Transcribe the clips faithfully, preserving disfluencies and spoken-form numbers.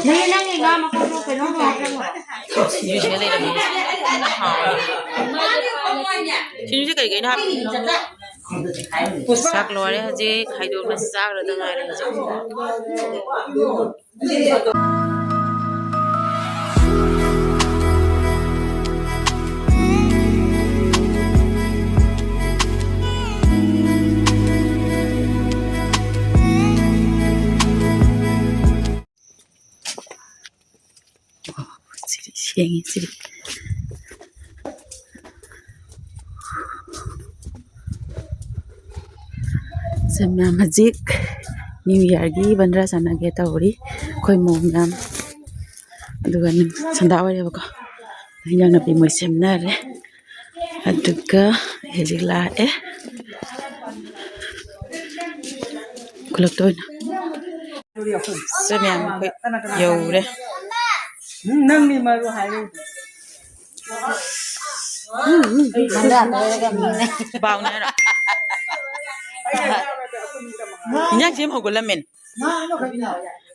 ꯅꯪꯒꯤ, ꯅꯪꯒꯤ ꯉꯥ ꯃꯀꯣꯛꯇꯣ ꯀꯩꯅꯣ ꯇꯧꯔ ꯆꯪꯉꯣ꯫ ꯁꯤꯡꯖꯨ ꯁꯤꯗ ꯂꯩꯔꯝꯃꯦ꯫ ꯍꯥꯎꯋꯦ꯫ ꯁꯤꯡꯖꯨꯁꯦ ꯀꯩ ꯀꯩꯅꯣ ꯍꯥꯞꯄꯤ? ꯆꯥꯛ ꯂꯣꯏꯔꯦ ꯍꯧꯖꯤꯛ, ꯈꯥꯏꯗꯣꯛꯅ ꯆꯥꯔꯗ ꯉꯥꯏꯔꯦ ꯍꯧꯖꯤꯛ꯫ ꯁꯤꯗꯤ ꯁꯦꯡꯉꯤ ꯁꯤꯗꯤ꯫ ꯁꯦ ꯃꯌꯥꯝ ꯍꯧꯖꯤꯛ ꯅ꯭ꯌꯨ ꯏꯌꯥꯔꯒꯤ ꯕꯟꯗ꯭ꯔꯥ ꯆꯥꯟꯅꯒꯦ ꯇꯧꯔꯤ ꯑꯩꯈꯣꯏ ꯃꯧ ꯃꯌꯥꯝ꯫ ꯑꯗꯨꯒ ꯁꯟꯗꯥ ꯑꯣꯏꯔꯦꯕꯀꯣ꯫ ꯏꯟꯖꯥꯡ ꯅꯥꯄꯤ ꯃꯣꯏ ꯁꯦꯝꯅꯔꯦ꯫ ꯑꯗꯨꯒ ꯍꯧꯖꯤꯛ ꯂꯥꯛꯑꯦ꯫ ꯈꯨꯂꯛꯇ ꯑꯣꯏꯅ꯫ ꯁꯦ ꯃꯌꯥꯝ ꯑꯩꯈꯣꯏ ꯌꯧꯔꯦ꯫ ꯎꯝ, ꯅꯪꯅꯤ ꯃꯔꯨ ꯍꯥꯏꯔꯤꯗꯣ꯫ ꯕꯥꯎꯅꯦ ꯍꯥꯏꯔꯣ? ꯏꯟꯖꯥꯡ ꯁꯦꯝ ꯍꯧꯒꯠꯂꯝꯃꯦꯅꯦ꯫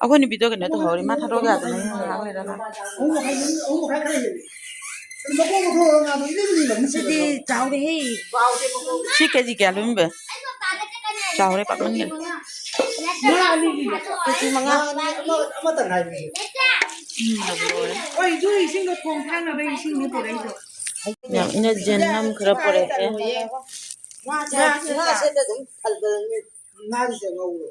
ꯑꯩꯈꯣꯏ ꯅꯨꯄꯤꯗꯣ ꯀꯩꯅꯣ ꯇꯧꯍꯧꯔꯤ, ꯃꯥ ꯊꯥꯗꯣꯛ ꯌꯥꯗꯅ ꯉꯥꯏꯍꯥꯛ ꯂꯩꯔꯒ꯫ ꯁꯤꯗꯤ ꯆꯥꯎꯔꯦꯍꯦ꯫ ꯁꯤ ꯀꯦꯖꯤ ꯀꯌꯥ ꯂꯨꯝꯃꯤꯕ? ꯆꯥꯎꯔꯦ, ꯄꯥꯛꯃꯟꯒꯔꯦ꯫ ꯀꯦꯖꯤ ꯃꯉꯥ꯫ ꯎꯝ, ꯂꯣꯏꯔꯦ꯫ ꯌꯥꯝ ꯏꯅ ꯖꯦꯟ ꯑꯃ ꯈꯔ ꯄꯨꯔꯛꯑꯦ꯫ ꯉꯥꯁꯦ ꯑꯗꯨꯝ ꯈꯜꯕꯅꯤ꯫ ꯉꯥꯒꯤꯁꯦ ꯉꯧꯔꯣ꯫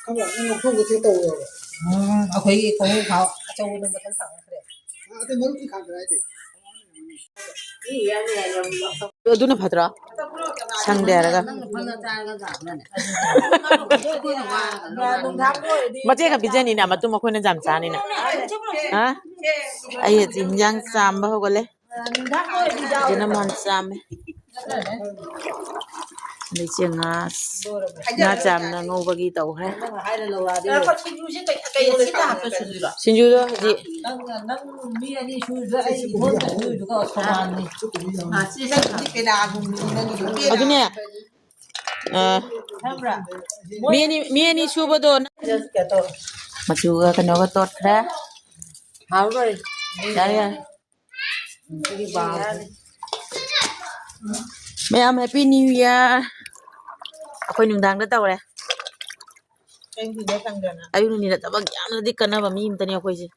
ꯈꯪꯕ꯭ꯔꯥ? ꯅꯪ ꯉꯧꯊꯣꯛ ꯉꯧꯊꯣꯛ ꯇꯧꯔꯣꯕ꯫ ꯎꯝ, ꯑꯩꯈꯣꯏꯒꯤ ꯈꯣꯡꯎꯞ ꯐꯥꯎ ꯑꯆꯧꯕꯗꯣ ꯃꯊꯪ ꯊꯥꯡꯒꯠꯈ꯭ꯔꯦ꯫ ꯑ, ꯑꯇꯩ ꯃꯔꯨꯞꯇꯤ ꯊꯥꯡꯒꯠꯈ꯭ꯔꯦ ꯍꯥꯏꯗꯤ꯫ ꯑꯗꯨꯅ ꯐꯠꯇ꯭ꯔꯣ? ꯁꯪꯗꯦ ꯍꯥꯏꯔꯒ꯫ ꯃꯆꯦꯒ ꯄꯤꯖꯅꯤꯅ, ꯃꯇꯨꯝ ꯑꯩꯈꯣꯏꯅ ꯌꯥꯝ ꯆꯥꯅꯤꯅ꯫ ꯍꯥ? ꯑꯩ ꯍꯧꯖꯤꯛ ꯏꯟꯖꯥꯡ ꯆꯥꯝꯕ ꯍꯧꯒꯠꯂꯦ꯫ ꯅꯨꯡꯗꯥꯡ ꯑꯣꯏꯔꯗꯤ ꯌꯥꯎꯔꯦ꯫ ꯐꯖꯅ ꯃꯥꯟ ꯆꯥꯝꯃꯦ꯫ ꯑꯗꯩ ꯆꯦꯡꯉꯥ, ꯉꯥ ꯆꯥꯝꯅ ꯉꯧꯕꯒꯤ ꯇꯧꯈ꯭ꯔꯦ꯫ ꯉꯥꯏꯈꯣ, ꯁꯤꯡꯖꯨꯁꯦ ꯀꯩ, ꯀꯩ ꯑꯁꯤꯗ ꯍꯥꯞꯄ ꯁꯨꯗꯣꯏꯔꯣ? ꯁꯤꯡꯖꯨꯗꯣ ꯍꯧꯖꯤꯛ ꯅꯪ, ꯅꯪ ꯃꯤ ꯑꯅꯤ ꯁꯨꯔꯤꯗꯣ ꯑꯩ ꯏꯊꯣꯟꯇ ꯁꯨꯔꯤꯗꯨꯒ ꯁꯃꯥꯟꯅꯤ꯫ ꯑꯥ, ꯁꯤ ꯁꯤꯡꯖꯨꯁꯦ ꯄꯦꯔꯥꯒꯨꯝꯕꯅꯤ ꯅꯪꯒꯤꯗꯤ꯫ ꯄꯦꯔꯥ꯫ ꯑꯗꯨꯅꯦ, ꯑꯥ꯫ ꯈꯪꯕ꯭ꯔꯥ? ꯃꯤ ꯑꯅꯤ, ꯃꯤ ꯑꯅꯤ ꯁꯨꯕꯗꯣ ꯅꯪ ꯃꯆꯨꯒ ꯀꯩꯅꯣꯒ ꯇꯣꯠꯈ꯭ꯔꯦ꯫ ꯍꯥꯎꯔꯣꯏ꯫ ꯌꯥꯔꯦ, ꯌꯥꯔꯦ꯫ ꯁꯤꯒꯤ ꯕꯥꯝ꯫ ꯃꯌꯥꯝ Happy New Year꯫ ꯑꯩꯈꯣꯏ ꯅꯨꯡꯗꯥꯡꯗ ꯇꯧꯔꯦ꯫ ꯑꯌꯨꯛ ꯅꯨꯡꯊꯤꯟꯗ ꯁꯪꯗꯅ꯫ ꯑꯌꯨꯛ ꯅꯨꯡꯊꯤꯟꯗ ꯊꯕꯛ ꯌꯥꯝꯅꯗꯤ ꯀꯟꯅꯕ ꯃꯤ ꯑꯃꯇꯅꯦ ꯑꯩꯈꯣꯏꯁꯦ꯫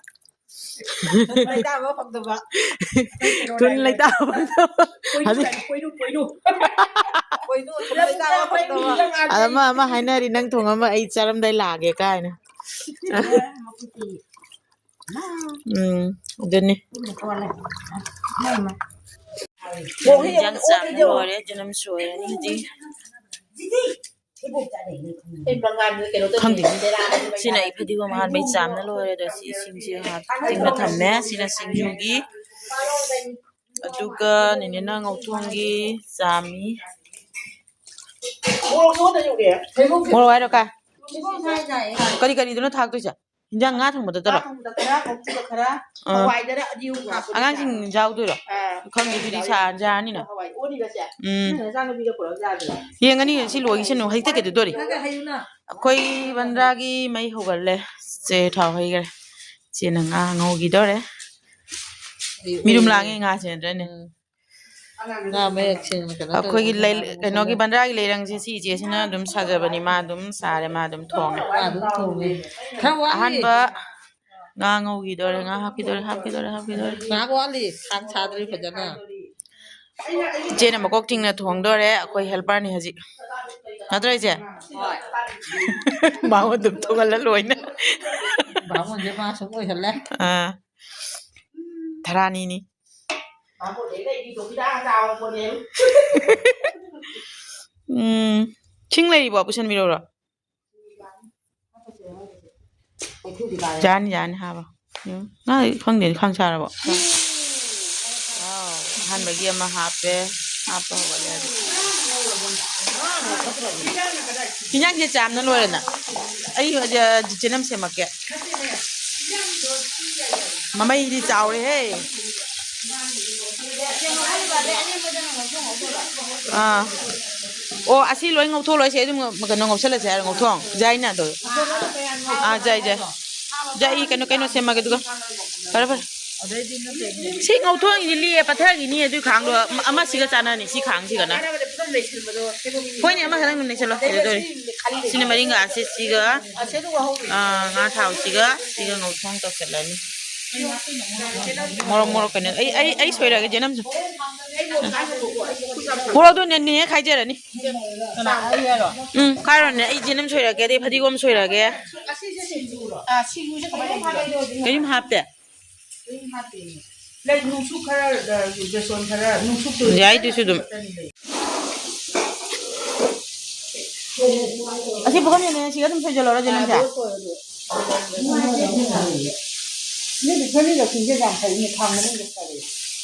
ꯂꯩꯇꯥꯕ ꯐꯪꯗꯕ꯫ ꯊꯨꯟ ꯂꯩꯇꯥꯕ ꯐꯪꯗꯕ꯫ ꯀꯣꯏꯅꯨ ꯍꯧꯖꯤꯛ ꯀꯥꯏꯅ, ꯀꯣꯏꯅꯨ, ꯀꯣꯏꯅꯨ꯫ ꯀꯣꯏꯅꯨ, ꯊꯨꯟ ꯂꯩꯇꯥꯕ ꯐꯪꯗꯕ꯫ ꯑꯗ ꯑꯃ, ꯑꯃ ꯍꯥꯏꯅꯔꯤ, "ꯅꯪ ꯊꯣꯡꯉꯝꯃ ꯑꯩ ꯆꯥꯔꯝꯗꯥꯏ ꯂꯥꯛꯑꯒꯦ" ꯀꯥꯏꯅ꯫ ꯎꯝ, ꯑꯗꯨꯅꯤ꯫ ꯏꯟꯖꯥꯡ ꯆꯥꯕ ꯂꯣꯏꯔꯦ, ꯑꯗꯨꯅ ꯁꯣꯏꯔꯅꯤ ꯍꯧꯖꯤꯛ꯫ ꯈꯪꯗꯦ꯫ ꯁꯤꯅ ꯑꯩ ꯐꯗꯤꯒꯣꯝ ꯑꯍꯥꯟꯕꯩ ꯆꯥꯝꯅ ꯂꯣꯏꯔꯦ꯫ ꯑꯗꯣ ꯁꯤ ꯏꯁꯤꯡꯁꯦ ꯍꯥꯞ-, ꯇꯤꯡꯅ ꯊꯝꯃꯦ꯫ ꯁꯤꯅ ꯁꯤꯡꯖꯨꯒꯤ꯫ ꯑꯗꯨꯒ ꯅꯦꯅꯦꯅ ꯉꯧꯊꯣꯡꯒꯤ ꯆꯥꯝꯃꯤ꯫ ꯃꯣꯔꯣꯛ ꯍꯥꯏꯔꯣ ꯀꯥ? ꯀꯔꯤ ꯀꯔꯤꯗꯅꯣ ꯊꯥꯛꯇꯣꯏꯁꯦ? ꯏꯟꯖꯥꯡ ꯉꯥ ꯊꯣꯡꯕꯗ ꯇꯧꯔꯣ? ꯉꯥ ꯊꯣꯡꯕꯗ ꯈꯔ, ꯉꯧꯕꯗ ꯈꯔ, ꯑꯥ꯫ ꯍꯋꯥꯏꯗꯔ ꯑꯅꯤ ꯑꯍꯨꯝ ꯍꯥꯞꯄꯅꯤ꯫ ꯑꯉꯥꯡꯁꯤꯡ ꯌꯥꯎꯗꯣꯏꯔꯣ? ꯑꯥ꯫ ꯈꯪꯗꯦ, ꯑꯗꯨꯗꯤ ꯁꯥ-, ꯌꯥꯔꯅꯤꯅ꯫ ꯍꯋꯥꯏ ꯑꯣꯟꯅꯤꯒꯁꯦ꯫ ꯎꯝ꯫ ꯅꯪ ꯅꯆꯥꯅꯨꯄꯤꯗ ꯄꯨꯔꯛ ꯌꯥꯗ꯭ꯔꯣ? ꯌꯦꯡꯉꯅꯤ, ꯁꯤ ꯂꯣꯏꯈꯤꯁꯅꯨ, ꯍꯦꯛꯇ ꯀꯩꯗꯧꯗꯣꯔꯤ? ꯈꯔ ꯈꯔ ꯍꯩꯌꯨꯅ꯫ ꯑꯩꯈꯣꯏ ꯕꯟꯗ꯭ꯔꯥꯒꯤ ꯃꯩ ꯍꯧꯒꯠꯂꯦ꯫ ꯆꯦ ꯊꯥꯎ ꯍꯩꯈꯔꯦ꯫ ꯆꯦꯅ ꯉꯥ ꯉꯧꯈꯤꯗꯧꯔꯦ꯫ ꯃꯤꯔꯨꯝ ꯂꯥꯡꯉꯦ ꯉꯥꯁꯦ ꯅꯠꯇ꯭ꯔꯅꯦ? ꯎꯝ꯫ ꯉꯥ ꯃꯌꯦꯛ ꯁꯦꯡꯅ ꯀꯩꯅꯣ ꯇꯧꯋꯦ꯫ ꯑꯩꯈꯣꯏꯒꯤ ꯂꯩ-, ꯀꯩꯅꯣꯒꯤ ꯕꯟꯗ꯭ꯔꯥꯒꯤ ꯂꯩꯔꯪꯁꯦ ꯁꯤ ꯏꯆꯦꯁꯤꯅ ꯑꯗꯨꯝ ꯁꯥꯖꯕꯅꯤ꯫ ꯃꯥ ꯑꯗꯨꯝ ꯁꯥꯔꯦ, ꯃꯥ ꯑꯗꯨꯝ ꯊꯣꯡꯉꯦ꯫ ꯃꯥ ꯑꯗꯨꯝ ꯊꯣꯡꯉꯦ꯫ ꯈꯔ ꯋꯥꯠꯂꯤ꯫ ꯑꯍꯥꯟꯕ ꯉꯥ ꯉꯧꯈꯤꯗꯣꯔꯦ, ꯉꯥ ꯍꯥꯞꯈꯤꯗꯣꯔꯦ, ꯍꯥꯞꯈꯤꯗꯣꯔꯦ, ꯍꯥꯞꯈꯤꯗꯣꯔꯦ꯫ ꯉꯥꯏꯍꯥꯛ ꯋꯥꯠꯂꯤ, ꯈꯥꯡ ꯁꯥꯗ꯭ꯔꯤ ꯐꯖꯅ꯫ ꯏꯆꯦꯅ ꯃꯀꯣꯛ ꯊꯤꯡꯅ ꯊꯣꯡꯗꯣꯔꯦ, ꯑꯩꯈꯣꯏ helperꯅꯤ ꯍꯧꯖꯤꯛ꯫ ꯅꯠꯇ꯭ꯔꯣ ꯏꯆꯦ? ꯍꯣꯏ꯫ ꯃꯥꯉꯣꯟꯗ ꯑꯗꯨꯝ ꯊꯣꯡꯍꯜꯂ ꯂꯣꯏꯅ꯫ ꯕꯥꯃꯣꯟꯁꯦ ꯃꯥ ꯁꯨꯝ ꯑꯣꯏꯍꯜꯂꯦ꯫ ꯑꯥ꯫ ꯊꯔꯥꯅꯤꯅꯤ꯫ ꯎꯝ, ꯁꯤꯡ ꯂꯩꯔꯤꯕꯣ? ꯄꯨꯁꯟꯕꯤꯔꯛꯎꯔꯣ? ꯌꯥꯅꯤ, ꯌꯥꯅꯤ, ꯍꯥꯞꯄꯣ꯫ ꯎꯝ, ꯅꯪ ꯈꯪꯗꯦꯅꯦ, ꯈꯪ ꯁꯥꯔꯕꯣ? ꯋꯥꯎ, ꯑꯍꯥꯟꯕꯒꯤ ꯑꯃ ꯍꯥꯞꯄꯦ꯫ ꯍꯥꯞꯄ ꯍꯧꯒꯠꯂꯦ ꯍꯧꯖꯤꯛ꯫ ꯏꯟꯖꯥꯡꯁꯦ ꯆꯥꯝꯅ ꯂꯣꯏꯔꯦꯅ꯫ ꯑꯩ ꯍꯧꯖꯤꯛ ꯆꯦꯅꯝ ꯁꯦꯝꯃꯛꯀꯦ꯫ ꯃꯃꯩꯗꯤ ꯆꯥꯎꯔꯦꯍꯦ꯫ ꯑꯥ꯫ ꯑꯣ, ꯑꯁꯤ ꯂꯣꯏ ꯉꯧꯊꯣꯛ ꯂꯣꯏꯁꯦ, ꯑꯗꯨꯝ ꯉ-, ꯀꯩꯅꯣ ꯉꯧꯁꯜꯂꯁꯦ ꯍꯥꯏꯔꯣ, ꯉꯧꯊꯣꯛ ꯌꯥꯏꯅ ꯑꯗꯣ꯫ ꯑꯥ, ꯌꯥꯏ, ꯌꯥꯏ꯫ ꯌꯥꯏ, ꯀꯩꯅꯣ, ꯀꯩꯅꯣ ꯁꯦꯝꯃꯒꯦ ꯑꯗꯨꯒ꯫ ꯐꯔꯦ, ꯐꯔꯦ꯫ ꯁꯤ ꯉꯧꯊꯣꯛꯏꯁꯤ ꯂꯤꯛꯑꯦ, ꯄꯠꯊꯈꯤꯅꯤ ꯑꯗꯨꯏ ꯈꯥꯡꯗꯣ꯫ ꯑꯃ-, ꯑꯃꯁꯤꯒ ꯆꯥꯟꯅꯅꯤ, ꯁꯤ ꯈꯥꯡꯁꯤꯒꯅ꯫ ꯍꯣꯏꯅꯦ, ꯑꯃꯈꯛꯇꯪ ꯑꯗꯨꯝ ꯂꯩꯁꯜꯂꯣ, ꯀꯩꯗꯧꯗꯣꯔꯤ? ꯁꯤꯅ ꯃꯔꯤꯡꯒꯥꯁꯦ ꯁꯤꯒ, ꯑꯥ, ꯉꯥ ꯊꯥꯎꯁꯤꯒ, ꯁꯤꯒ ꯉꯧꯊꯣꯛ ꯇꯧꯁꯜꯂꯅꯤ꯫ ꯃꯣꯔꯣꯛ, ꯃꯣꯔꯣꯛ ꯀꯩꯅꯣ, ꯑꯩ, ꯑꯩ, ꯑꯩ ꯁꯣꯏꯔꯛꯑꯒꯦ, ꯆꯦꯅꯝꯁꯨ꯫ ꯃꯣꯔꯣꯛꯇꯣ ꯅꯦ-, ꯅꯦ ꯍꯦꯛ ꯈꯥꯏꯖꯔꯅꯤ꯫ ꯀꯅꯥ? ꯑꯩ ꯍꯥꯏꯔꯣ? ꯎꯝ, ꯈꯥꯏꯔꯣꯅꯦ꯫ ꯑꯩ ꯆꯦꯅꯝ ꯁꯣꯏꯔꯛꯑꯒꯦ, ꯑꯗꯩ ꯐꯗꯤꯒꯣꯝ ꯁꯣꯏꯔꯛꯑꯒꯦ꯫ ꯑꯁꯤꯁꯦ ꯁꯤꯡꯖꯨꯔꯣ? ꯑꯥ, ꯁꯤꯡꯖꯨꯁꯦ ꯀꯃꯥꯏꯅ ꯊꯥꯒꯦ? ꯀꯔꯤꯝ ꯍꯥꯞꯇꯦ꯫ ꯀꯔꯤꯝ ꯍꯥꯞꯇꯦꯅꯦ꯫ ꯂꯩ, ꯅꯨꯡꯁꯨꯛ ꯈꯔ, ꯑ, ꯕꯦꯁꯣꯟ ꯈꯔ, ꯅꯨꯡꯁꯨꯛꯇꯨ ꯌꯥꯏ, ꯑꯗꯨꯁꯨ ꯑꯗꯨꯝ꯫ ꯈꯛꯇꯅꯤ ꯂꯩ꯫ ꯑꯁꯤ ꯄꯨꯈꯝ ꯌꯦꯡꯉꯦ, ꯁꯤꯒ ꯑꯗꯨꯝ ꯁꯣꯏꯖꯜꯂꯣꯔꯣ, ꯆꯦꯅꯝꯁꯦ? ꯑꯥ, ꯑꯗꯨ ꯁꯣꯏꯔꯣ, ꯑꯗꯨ꯫ ꯅꯣꯏꯗꯤ ꯈꯔ ꯂꯧꯁꯤꯟꯒꯦ ꯌꯥꯝ ꯐꯩꯅꯦ, ꯈꯥꯡ ꯃꯅꯨꯡꯗ ꯀꯔꯤ?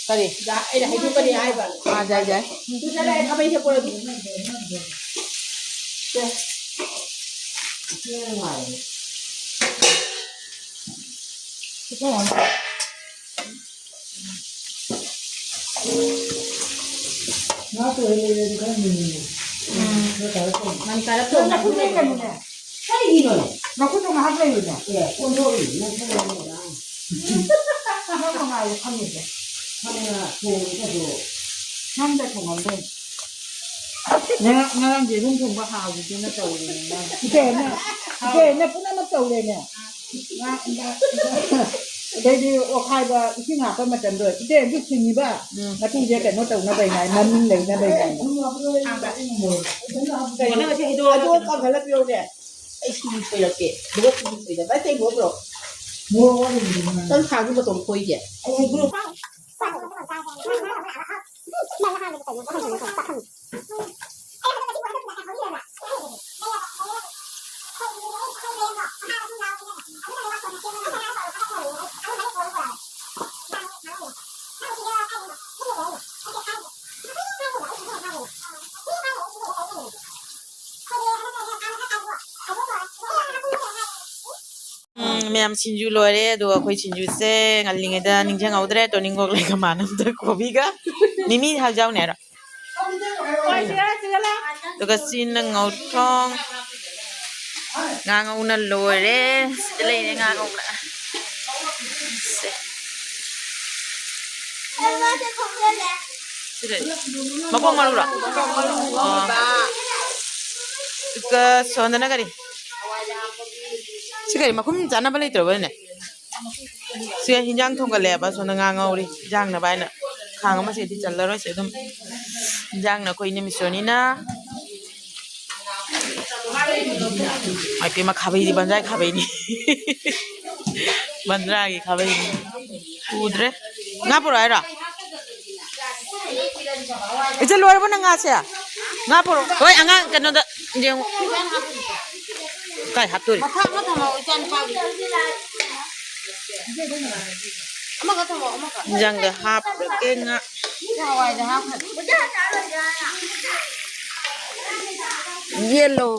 ꯀꯔꯤ? ꯌꯥ-, ꯑꯩꯅ ꯍꯥꯏꯗꯣꯛꯀꯅꯤ ꯍꯥꯏꯕ꯫ ꯑꯥ, ꯌꯥꯏ, ꯌꯥꯏ꯫ ꯑꯗꯨ ꯆꯠꯂꯦ, ꯈꯥꯕꯩ ꯍꯦꯛꯄ ꯑꯣꯏꯔꯗꯤ꯫ ꯁꯦ꯫ ꯉꯥ ꯇꯣꯏ ꯂꯩꯔꯗꯤ ꯈꯔ ꯃꯨꯟꯅ꯫ ꯎꯝ꯫ ꯈꯔ ꯀꯥꯔꯞ ꯇꯧ꯫ ꯃꯥꯅꯤ, ꯀꯥꯔꯞ ꯇꯧ꯫ ꯅꯪ ꯅꯈꯨꯠ ꯂꯦꯡꯒꯅꯨꯅꯦ꯫ ꯀꯔꯤꯒꯤꯅꯣ? ꯅꯈꯨꯠꯇꯣ ꯉꯥꯏꯍꯥꯛ ꯂꯩꯌꯨꯅꯦ꯫ ꯑꯦ, ꯑꯣꯟꯊꯣꯛꯏ, ꯅꯪ ꯈꯔ ꯂꯩꯔꯝꯃꯣꯗ꯫ ꯅꯪ ꯃꯉꯥꯏꯔꯦ ꯈꯪꯉꯤꯁꯦ꯫ ꯅꯪꯅ ꯊꯣꯡꯉꯤꯗꯣ꯫ ꯅꯪꯗ ꯊꯣꯡꯍꯟꯗꯣꯏꯅꯤ꯫ ꯉꯔꯥꯡ, ꯉꯔꯥꯡ ꯌꯦꯔꯨꯝ ꯊꯣꯡꯕ ꯍꯥꯎꯈꯤꯗꯦꯅ ꯇꯧꯔꯤꯅꯦ ꯅꯪ꯫ ꯏꯆꯦꯅ, ꯏꯆꯦꯅ ꯄꯨꯝꯅꯃꯛ ꯇꯧꯔꯦꯅꯦ꯫ ꯉꯥ, ꯉꯥ, ꯑꯗꯩꯗꯤ ꯑꯣꯠꯈꯥꯏꯕ, ꯏꯁꯤꯡ ꯍꯥꯞꯄ ꯃꯇꯝꯗꯣ, ꯏꯆꯦ ꯑꯗꯨ ꯁꯤꯡꯉꯤꯕ ꯎꯝ꯫ ꯃꯇꯨꯡꯁꯦ ꯀꯩꯅꯣ ꯇꯧꯅꯕꯩ ꯉꯥꯏ, ꯃꯃꯤꯡ ꯂꯩꯅꯕꯩ ꯉꯥꯏ꯫ ꯀꯩꯅꯣ ꯉꯁꯤ ꯍꯩꯗꯣꯛꯑꯒ ꯑꯗꯨ ꯀꯪꯍꯜꯂ ꯄꯤꯔꯛꯎꯅꯦ꯫ ꯑꯩ ꯁꯤꯡꯖꯨ ꯁꯣꯏꯔꯛꯀꯦ꯫ ꯑꯗꯨꯒ ꯁꯤꯡꯖꯨ ꯁꯣꯏꯗꯕ꯫ ꯑꯇꯩ ꯃꯣꯔꯣꯛ ꯄꯨꯔꯛꯑꯣ꯫ ꯃꯣꯔꯣꯛ ꯑꯣꯜꯂꯤꯅꯦ꯫ ꯅꯪ ꯈꯥꯡꯗꯨ ꯃꯇꯣꯟ ꯈꯣꯏꯒꯦ꯫ ꯑꯩ ꯍꯩꯗꯣꯛꯑꯣ꯫ ꯎꯝ, ꯃꯌꯥꯝ ꯁꯤꯡꯖꯨ ꯂꯣꯏꯔꯦ꯫ ꯑꯗꯨꯒ ꯑꯩꯈꯣꯏ ꯁꯤꯡꯖꯨꯁꯦ ꯉꯜꯂꯤꯉꯩꯗ ꯅꯤꯡꯁꯤꯡꯍꯧꯗ꯭ꯔꯦ꯫ ꯇꯣꯅꯤꯡꯈꯣꯛ ꯂꯩꯒ ꯃꯥꯅꯝꯗ ꯀꯣꯕꯤꯒ ꯃꯤꯃꯤ ꯍꯥꯞꯆꯧꯅꯦ ꯍꯥꯏꯔꯣ? ꯍꯣꯏ, ꯁꯤꯗ, ꯁꯤꯗ ꯂꯥꯎ꯫ ꯑꯗꯨꯒ ꯁꯤꯅ ꯉꯧꯊꯣꯡ꯫ ꯉꯥ ꯉꯧꯅ ꯂꯣꯏꯔꯦ꯫ ꯁꯤꯗ ꯂꯩꯔꯦ ꯉꯥ ꯉꯧꯅ꯫ ꯁꯦ꯫ ꯁꯤ ꯀꯔꯤ? ꯃꯀꯣꯛ ꯃꯔꯨꯔꯣ? ꯑꯣ꯫ ꯑꯗꯨꯒ ꯁꯣꯝꯗꯅ ꯀꯔꯤ? ꯁꯤ ꯀꯔꯤ? ꯃꯈꯨꯝ ꯆꯥꯅꯕ ꯂꯩꯇ꯭ꯔꯕꯅꯦ? ꯁꯤ ꯍꯤꯟꯖꯥꯡ ꯊꯣꯡꯒꯠꯂꯦꯕ, ꯁꯣꯝꯗ ꯉꯥ ꯉꯧꯔꯤ꯫ ꯍꯤꯟꯖꯥꯡꯅ ꯚꯥꯏꯅ ꯈꯥꯡ ꯑꯃ ꯁꯤꯗꯤ ꯆꯜꯂꯔꯣꯏꯁꯦ ꯑꯗꯨꯝ꯫ ꯍꯤꯟꯖꯥꯡꯅ ꯑꯩꯈꯣꯏ ꯏꯅꯝꯃ ꯏꯁꯣꯔꯅꯤꯅ꯫ ꯃꯥꯏ ꯄꯦꯝꯃ, ꯈꯥꯕꯩꯗꯤ ꯕꯟꯖꯥꯏ ꯈꯥꯕꯩꯅꯤ꯫ ꯕꯟꯗ꯭ꯔꯥꯒꯤ ꯈꯥꯕꯩꯅꯤ꯫ ꯎꯗ꯭ꯔꯦ꯫ ꯉꯥ ꯄꯨꯔꯛꯑꯣ ꯍꯥꯏꯔꯣ? ꯏꯆꯦ, ꯂꯣꯏꯔꯕꯣ ꯅꯪ ꯉꯥꯁꯦ? ꯉꯥ ꯄꯨꯔꯛꯑꯣ꯫ ꯍꯣꯏ, ꯑꯉꯥꯡ ꯀꯩꯅꯣꯗ ꯌꯦꯡꯉꯨ꯫ ꯀꯥꯏ ꯍꯥꯞꯇꯣꯔꯤ? ꯃꯊꯛ ꯑꯃ ꯊꯝꯃꯣ, ꯏꯆꯥ ꯅꯨꯄꯥꯒꯤ꯫ ꯑꯃꯈꯛ ꯊꯝꯃꯣ, ꯑꯃꯈꯛ꯫ ꯏꯟꯖꯥꯡꯗ ꯍꯥꯞꯄꯒꯦ ꯉꯥ꯫ ꯁꯤ ꯍꯋꯥꯏꯗ ꯍꯥꯞꯈ꯭ꯔꯦ꯫ ꯌꯦꯜꯂꯣ꯫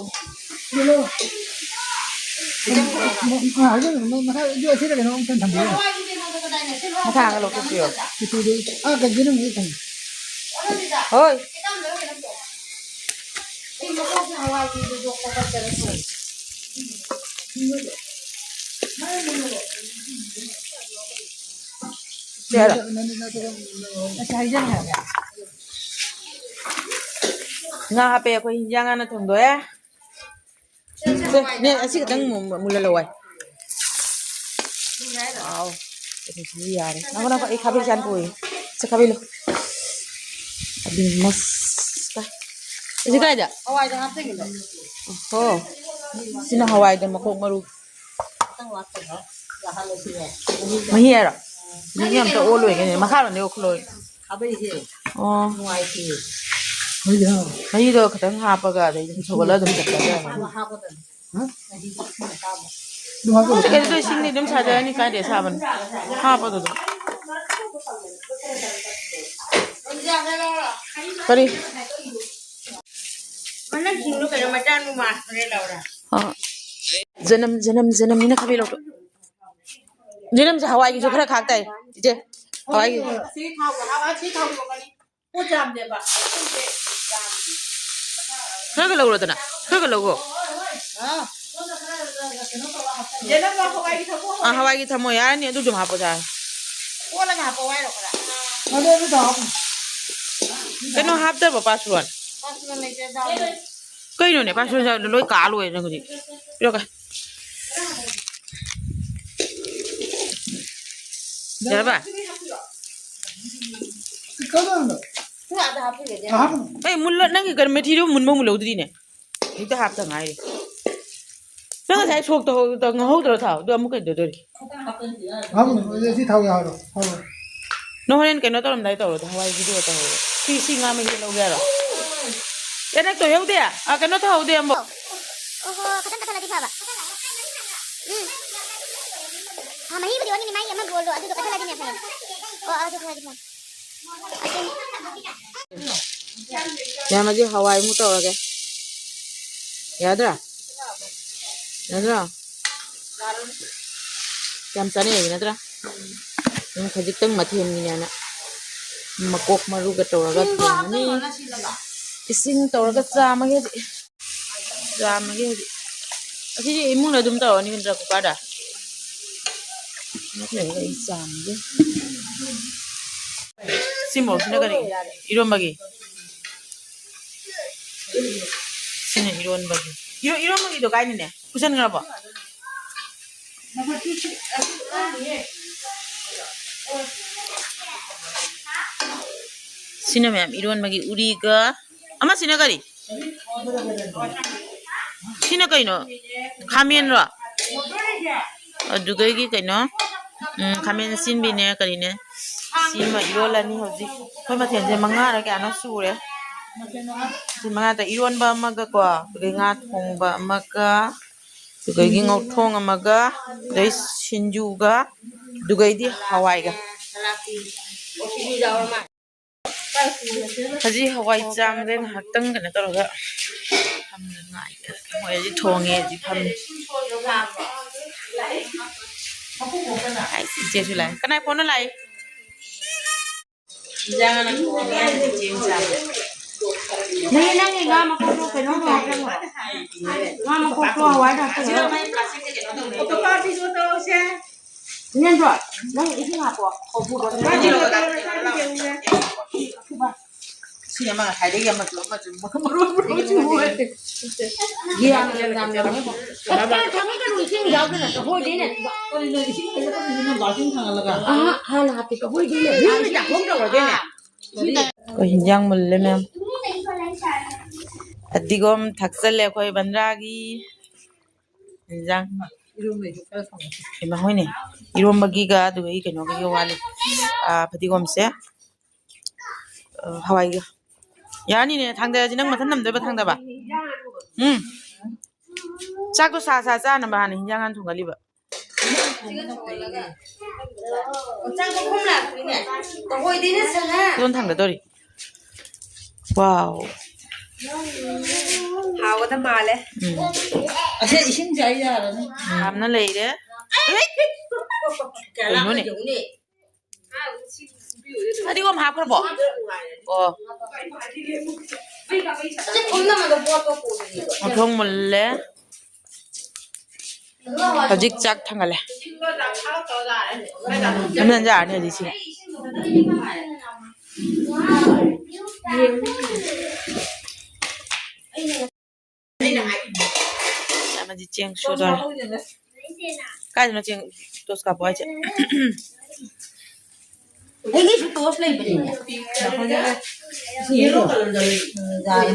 ꯃꯊꯥꯒ ꯂꯧꯊꯣꯛꯄꯤꯌꯣ꯫ ꯍꯣꯏ꯫ ꯆꯦꯔꯣ꯫ ꯉꯥ ꯍꯥꯞꯄꯦ ꯑꯩꯈꯣꯏ ꯍꯤꯟꯖꯥꯡ ꯍꯥꯟꯅ ꯊꯣꯡꯗꯣꯛꯑꯦ꯫ ꯁꯦ, ꯅꯦ, ꯑꯁꯤ ꯈꯛꯇꯪ ꯃꯨ-, ꯃꯨꯜꯍꯜꯂꯣ ꯋꯥꯏ꯫ ꯑꯥꯎ꯫ ꯑꯗꯨꯗꯤ ꯌꯥꯔꯦ꯫ ꯉꯥꯏꯈꯣ, ꯉꯥꯏꯈꯣ, ꯑꯩ ꯈꯥꯕꯩ ꯆꯥꯟ ꯄꯨꯏ꯫ ꯁꯦ, ꯈꯥꯕꯩ ꯂꯧ꯫ ꯑꯗꯨ ꯃꯁ-, ꯀꯥꯏ-, ꯑꯁꯤ ꯀꯥꯏꯗ? ꯍꯋꯥꯏꯗ ꯍꯥꯞꯆꯒꯦ꯫ ꯑꯣꯍꯣ꯫ ꯁꯤꯅ ꯍꯋꯥꯏꯗ ꯃꯀꯣꯛ ꯃꯔꯨ꯫ ꯃꯍꯤ ꯍꯥꯏꯔꯣ? ꯃꯍꯤ ꯑꯝꯇ ꯑꯣꯜꯂꯣꯏꯒꯦꯅꯦ꯫ ꯃꯈꯥꯔꯣꯝꯗꯩ ꯑꯣꯜꯂꯣꯏ꯫ ꯑꯣ꯫ ꯃꯍꯤꯗꯣ ꯈꯤꯇꯪ ꯍꯥꯞꯄꯒ ꯑꯗꯩ ꯑꯗꯨꯝ ꯁꯧꯒꯠꯂ ꯑꯗꯨꯝ ꯆꯠꯈ꯭ꯔꯗꯕꯅꯤ꯫ ꯀꯩꯅꯣ ꯇꯧ, ꯏꯁꯤꯡꯗꯤ ꯑꯗꯨꯝ ꯁꯥꯖꯔꯅꯤ, ꯀꯥꯏꯗꯩ ꯑꯁꯥꯕꯅꯣ? ꯍꯥꯞꯄꯗꯨꯗ꯫ ꯀꯔꯤ? ꯃꯅꯝꯁꯤꯡꯗꯣ ꯀꯩꯅꯣ, ꯃꯆꯥ ꯅꯨꯄꯥ ꯃꯥꯟꯈ꯭ꯔꯦ, ꯂꯧꯔ꯫ ꯑ, ꯖꯅꯝ, ꯖꯅꯝ, ꯖꯅꯝꯅꯤꯅ ꯈꯥꯕꯩ ꯂꯧꯊꯣꯛ꯫ ꯖꯅꯝꯁꯦ ꯍꯋꯥꯏꯒꯤꯁꯨ ꯈꯔ ꯈꯥꯛ ꯇꯥꯏ, ꯏꯆꯦ꯫ ꯍꯋꯥꯏꯒꯤ꯫ ꯁꯤ ꯊꯥꯎ, ꯁꯤ ꯊꯥꯎ ꯌꯣꯜꯂꯅꯤ꯫ ꯄꯣꯠ ꯌꯥꯝꯗꯦꯕ꯫ ꯈꯔꯒ ꯂꯧꯔꯣꯗꯅ, ꯈꯔꯒ ꯂꯧꯔꯣ꯫ ꯑꯥ, ꯍꯋꯥꯏꯒꯤ ꯊꯝꯃꯣ, ꯌꯥꯔꯅꯤ, ꯑꯗꯨ ꯑꯗꯨꯝ ꯍꯥꯞꯄꯣ, ꯌꯥꯔꯦ꯫ ꯀꯩꯅꯣ ꯍꯥꯞꯇꯕ ꯄꯥꯁꯋꯥꯟ? ꯀꯩꯅꯣꯅꯦ, ꯄꯥꯁꯋꯥꯟ ꯂꯣꯏ ꯀꯥ ꯂꯣꯏꯔꯦ ꯅꯪ ꯍꯧꯖꯤꯛ꯫ ꯄꯤꯔꯛꯑꯣ꯫ ꯌꯥꯔꯕ? ꯑꯩ ꯃꯨꯜꯂ-, ꯅꯪꯒꯤ ꯀꯩꯅꯣ ꯃꯦꯊꯤꯗꯨ ꯃꯨꯟꯕ ꯃꯨꯜꯍꯧꯗ꯭ꯔꯤꯅꯦ꯫ ꯍꯦꯛꯇ ꯍꯥꯞꯇ ꯉꯥꯏꯔꯤ꯫ ꯅꯪ ꯉꯁꯥꯏ ꯁꯣꯛ ꯇꯧꯍꯧ-, ꯇꯧ-, ꯉꯧꯍꯧꯗ꯭ꯔꯣ ꯊꯥꯎ? ꯑꯗꯨ ꯑꯃꯨꯛ ꯀꯩꯗꯧꯗꯣꯔꯤ? ꯍꯥꯞꯄꯨꯅꯨ, ꯁꯤ ꯊꯥꯎ ꯌꯥꯎꯔꯣ, ꯊꯥꯎ ꯌꯥꯎꯔꯣ꯫ ꯅꯪ ꯍꯣꯔꯦꯟ ꯀꯩꯅꯣ ꯇꯧꯔꯝꯗꯥꯏ ꯇꯧꯔꯣ, ꯍꯋꯥꯏ ꯚꯤꯗꯤꯑꯣ ꯇꯧꯍꯧꯔꯣ꯫ ꯁꯤ, ꯁꯤ ꯉꯥ ꯃꯍꯤ ꯂꯧꯒꯦ ꯍꯥꯏꯔꯣ? ꯑꯦ, ꯅꯪ ꯇꯣꯏꯍꯧꯗꯦ? ꯑ, ꯀꯩꯅꯣ ꯇꯧꯍꯧꯗꯦ ꯑꯃꯨꯛ꯫ ꯑꯣꯍꯣ, ꯈꯤꯇꯪ ꯀꯛꯊꯠꯂꯗꯤ ꯐꯕ꯫ ꯎꯝ꯫ ꯑ, ꯃꯍꯤꯕꯨꯗꯤ ꯑꯣꯟꯒꯅꯤ, ꯃꯥꯒꯤ ꯑꯃ ꯕꯣꯜꯗꯣ, ꯑꯗꯨꯗꯣ ꯀꯛꯊꯠꯂꯗꯤꯅꯦ ꯐꯩ꯫ ꯑꯣ, ꯑꯗꯨ ꯀꯛꯊꯠꯂꯗꯤ ꯐꯩ꯫ ꯃꯌꯥꯝ, ꯑꯁꯤ ꯍꯋꯥꯏꯃꯨꯛ ꯇꯧꯔꯒꯦ꯫ ꯌꯥꯗ꯭ꯔꯥ? ꯌꯥꯗ꯭ꯔꯥ? ꯌꯥꯝ ꯆꯥꯅꯩ ꯍꯥꯏꯕ ꯅꯠꯇ꯭ꯔꯥ? ꯎꯝ, ꯈꯖꯤꯛꯇꯪ ꯃꯊꯦꯜꯒꯤꯅꯦꯅ꯫ ꯃꯀꯣꯛ ꯃꯔꯨꯒ ꯇꯧꯔꯒ ꯊꯣꯡꯉꯅꯤ꯫ ꯏꯁꯤꯡ ꯇꯧꯔꯒ ꯆꯥꯝꯃꯒꯦ ꯍꯧꯖꯤꯛ꯫ ꯆꯥꯝꯃꯒꯦ ꯍꯧꯖꯤꯛ꯫ ꯑꯁꯤꯗꯤ ꯏꯃꯨꯡꯗ ꯑꯗꯨꯝ ꯇꯧꯔꯅꯤ ꯅꯠꯇ꯭ꯔꯥ, ꯀꯨꯀꯔꯗ? ꯉꯥꯏꯍꯥꯛ ꯂꯩꯔꯒ ꯑꯩ ꯆꯥꯝꯃꯒꯦ꯫ ꯁꯤ ꯃꯣꯔꯣꯛꯁꯤꯅ ꯀꯔꯤ? ꯏꯔꯣꯝꯕꯒꯤ? ꯁꯤꯅ ꯏꯔꯣꯟꯕꯒꯤ꯫ ꯏꯔꯣ-, ꯏꯔꯣꯟꯕꯒꯤꯗꯣ ꯀꯥꯏꯅꯅꯦ? ꯄꯨꯁꯟꯈ꯭ꯔꯕꯣ? ꯁꯤꯅ ꯃꯌꯥꯝ ꯏꯔꯣꯟꯕꯒꯤ ꯎꯔꯤꯒ, ꯑꯃꯁꯤꯅ ꯀꯔꯤ? ꯁꯤꯅ ꯀꯩꯅꯣ? ꯈꯥꯃꯦꯟꯔꯣ? ꯑꯗꯨꯗꯒꯤ ꯀꯩꯅꯣ, ꯎꯝ, ꯈꯥꯃꯦꯟ ꯑꯁꯤꯟꯕꯤꯅꯦ, ꯀꯔꯤꯅꯦ? ꯁꯤꯃ ꯏꯔꯣꯜꯂꯅꯤ ꯍꯧꯖꯤꯛ꯫ ꯑꯩꯈꯣꯏ ꯃꯊꯦꯜꯁꯦ ꯃꯉꯥꯔ ꯀꯌꯥꯅꯣ ꯁꯨꯔꯦ꯫ ꯁꯤ ꯃꯉꯥꯗ ꯏꯔꯣꯟꯕ ꯑꯃꯒꯀꯣ, ꯑꯗꯨꯗꯒꯤ ꯉꯥ ꯊꯣꯡꯕ ꯑꯃꯒ, ꯑꯗꯨꯗꯒꯤ ꯉꯧꯊꯣꯡ ꯑꯃꯒ, ꯑꯗꯩ ꯁꯤꯡꯖꯨꯒ, ꯑꯗꯨꯒꯩꯗꯤ ꯍꯋꯥꯏꯒ꯫ ꯍꯧꯖꯤꯛ ꯍꯋꯥꯏ ꯆꯥꯝꯕꯗ ꯉꯥꯏꯍꯥꯛꯇꯪ ꯀꯩꯅꯣ ꯇꯧꯔꯒ ꯐꯝꯗꯅ ꯉꯥꯏ-, ꯃꯣꯏ ꯍꯧꯖꯤꯛ ꯊꯣꯡꯉꯦ, ꯍꯧꯖꯤꯛ ꯐꯝꯃꯤ꯫ ꯑꯩꯁ, ꯏꯆꯦꯁꯨ ꯂꯥꯛꯑꯦ꯫ ꯀꯅꯥꯏ ꯐꯣꯟꯅꯣ ꯂꯥꯛꯏ? ꯏꯟꯖꯥꯡ ꯑꯅ ꯊꯣꯡꯉꯦ, ꯏꯆꯦ ꯃꯆꯥꯗꯣ꯫ ꯅꯪꯒꯤ, ꯅꯪꯒꯤ ꯉꯥ ꯃꯀꯣꯛꯇꯣ ꯀꯩꯅꯣ ꯇꯧꯔꯒ, ꯉꯥ ꯃꯀꯣꯛꯇꯣ ꯍꯋꯥꯏꯗ ꯍꯥꯞꯆꯤꯜꯂꯣ꯫ ꯅꯦꯟꯗ꯭ꯔꯣ, ꯅꯪ ꯏꯁꯤꯡ ꯍꯥꯞꯄꯣ꯫ ꯀꯣꯔꯐꯨꯗꯣ꯫ ꯁꯤ ꯑꯃ ꯉꯁꯥꯏꯗꯒꯤ ꯑꯃꯁꯨ ꯑꯃꯁꯨ ꯃꯔꯨ ꯃꯔꯨ ꯃꯔꯨ ꯃꯔꯨ꯫ ꯌꯥꯝ ꯌꯥꯝ ꯌꯥꯝ ꯌꯥꯝ꯫ ꯑꯁ, ꯊꯥꯡꯒꯠꯀꯅꯨ, ꯏꯁꯤꯡ ꯌꯥꯎꯗꯅ ꯀꯐꯣꯏꯗꯩꯅꯦ꯫ ꯀꯔꯤꯅꯣ ꯏꯁꯤꯡ ꯍꯩꯔꯛꯀꯗꯣꯏꯁꯤꯅ ꯕꯥꯜꯇꯤꯟ ꯊꯥꯡꯒꯠꯂꯒ? ꯑꯍꯥ, ꯍꯥꯟꯅ ꯍꯥꯞꯄꯤ ꯀꯐꯣꯏꯗꯩꯅꯦ꯫ ꯃꯤ ꯆꯥꯛꯈꯨꯝ ꯇꯧꯔꯒꯦꯅꯦ꯫ ꯑꯩꯈꯣꯏ ꯍꯤꯟꯖꯥꯡ ꯃꯨꯜꯂꯦ ꯃꯌꯥꯝ꯫ ꯐꯗꯤꯒꯣꯝ ꯊꯥꯛꯆꯜꯂꯦ ꯑꯩꯈꯣꯏ ꯕꯟꯗ꯭ꯔꯥꯒꯤ ꯍꯤꯟꯖꯥꯡ꯫ ꯏꯃꯥ ꯍꯣꯏꯅꯦ, ꯏꯔꯣꯝꯕꯒꯤꯒ ꯑꯗꯨꯒ ꯑꯩ ꯀꯩꯅꯣꯒꯤꯒ ꯋꯥꯠꯂꯤ꯫ ꯑꯥ, ꯐꯗꯤꯒꯣꯝꯁꯦ, ꯑꯥ, ꯍꯋꯥꯏꯒ꯫ ꯌꯥꯔꯅꯤꯅꯦ, ꯊꯥꯡꯗꯔꯁꯤ꯫ ꯅꯪ ꯃꯊꯟ ꯅꯝꯗꯣꯏꯕ ꯊꯥꯡꯗꯕ? ꯎꯝ꯫ ꯆꯥꯛꯇꯣ ꯁꯥ ꯁꯥ ꯆꯥꯅꯕ ꯍꯥꯟꯅ ꯍꯤꯟꯖꯥꯡ ꯍꯥꯟꯅ ꯊꯣꯡꯒꯠꯂꯤꯕ꯫ ꯆꯥꯛ ꯃꯈꯨꯝ ꯂꯥꯛꯇ꯭ꯔꯤꯅꯦ꯫ ꯀꯐꯣꯏꯗꯩꯅ ꯁꯅꯥ꯫ ꯀꯣꯟ ꯊꯥꯡꯒꯗꯧꯔꯤ꯫ ꯋꯥꯎ꯫ ꯍꯥꯎꯒꯗ ꯃꯥꯜꯂꯦ꯫ ꯎꯝ꯫ ꯑꯁꯤ ꯏꯁꯤꯡꯁꯦ ꯑꯩ ꯌꯥꯔꯅꯤ꯫ ꯌꯥꯝꯅ ꯂꯩꯔꯦ꯫ ꯀꯩꯅꯣꯅꯦ? ꯐꯗꯤꯒꯣꯝ ꯍꯥꯞꯈ꯭ꯔꯕꯣ? ꯑꯣ꯫ ꯃꯊꯣꯡ ꯃꯨꯜꯂꯦ꯫ ꯍꯧꯖꯤꯛ ꯆꯥꯛ ꯊꯥꯡꯒꯠꯂꯦ꯫ ꯌꯥꯝ ꯌꯥꯔꯅꯤ ꯍꯧꯖꯤꯛ ꯁꯤ꯫ ꯑꯃꯗꯤ ꯆꯦꯡ ꯁꯨꯗꯣꯔꯦ꯫ ꯀꯥꯏꯗꯅꯣ ꯆꯦꯡ ꯇꯣꯁ ꯀꯥꯞꯄꯣ ꯍꯥꯏꯁꯦ? ꯑꯩꯒꯤꯁꯨ ꯇꯣꯁ ꯂꯩꯕꯅꯤꯅꯦ꯫ ꯎꯝ, ꯌꯥꯔꯦ꯫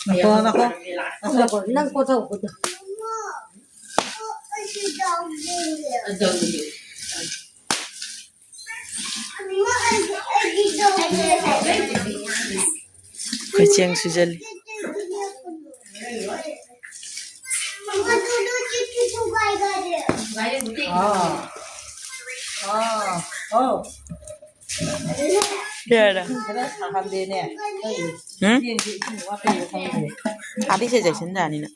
ꯉꯥꯏꯈꯣ, ꯉꯥꯏꯈꯣ꯫ ꯉꯥꯏꯈꯣ, ꯅꯪ ꯄꯣꯠ ꯊꯧꯕꯗꯣ꯫ ꯑꯩꯈꯣꯏ ꯆꯦꯡ ꯁꯨꯖꯜꯂꯤ꯫ ꯑꯥ꯫ ꯑꯥ꯫ ꯑꯧ꯫ ꯀꯩ ꯍꯥꯏꯔꯦ? ꯈꯔ ꯁꯥꯍꯟꯗꯦꯅꯦ꯫ ꯎꯝ? ꯆꯦꯡꯁꯦ ꯏꯁꯤꯡ ꯋꯥꯠꯄꯩꯔ ꯈꯪꯗꯦ꯫ ꯑꯥꯗꯩ ꯁꯤꯗ ꯆꯥꯏꯁꯤꯟꯖꯥꯅꯤꯅ꯫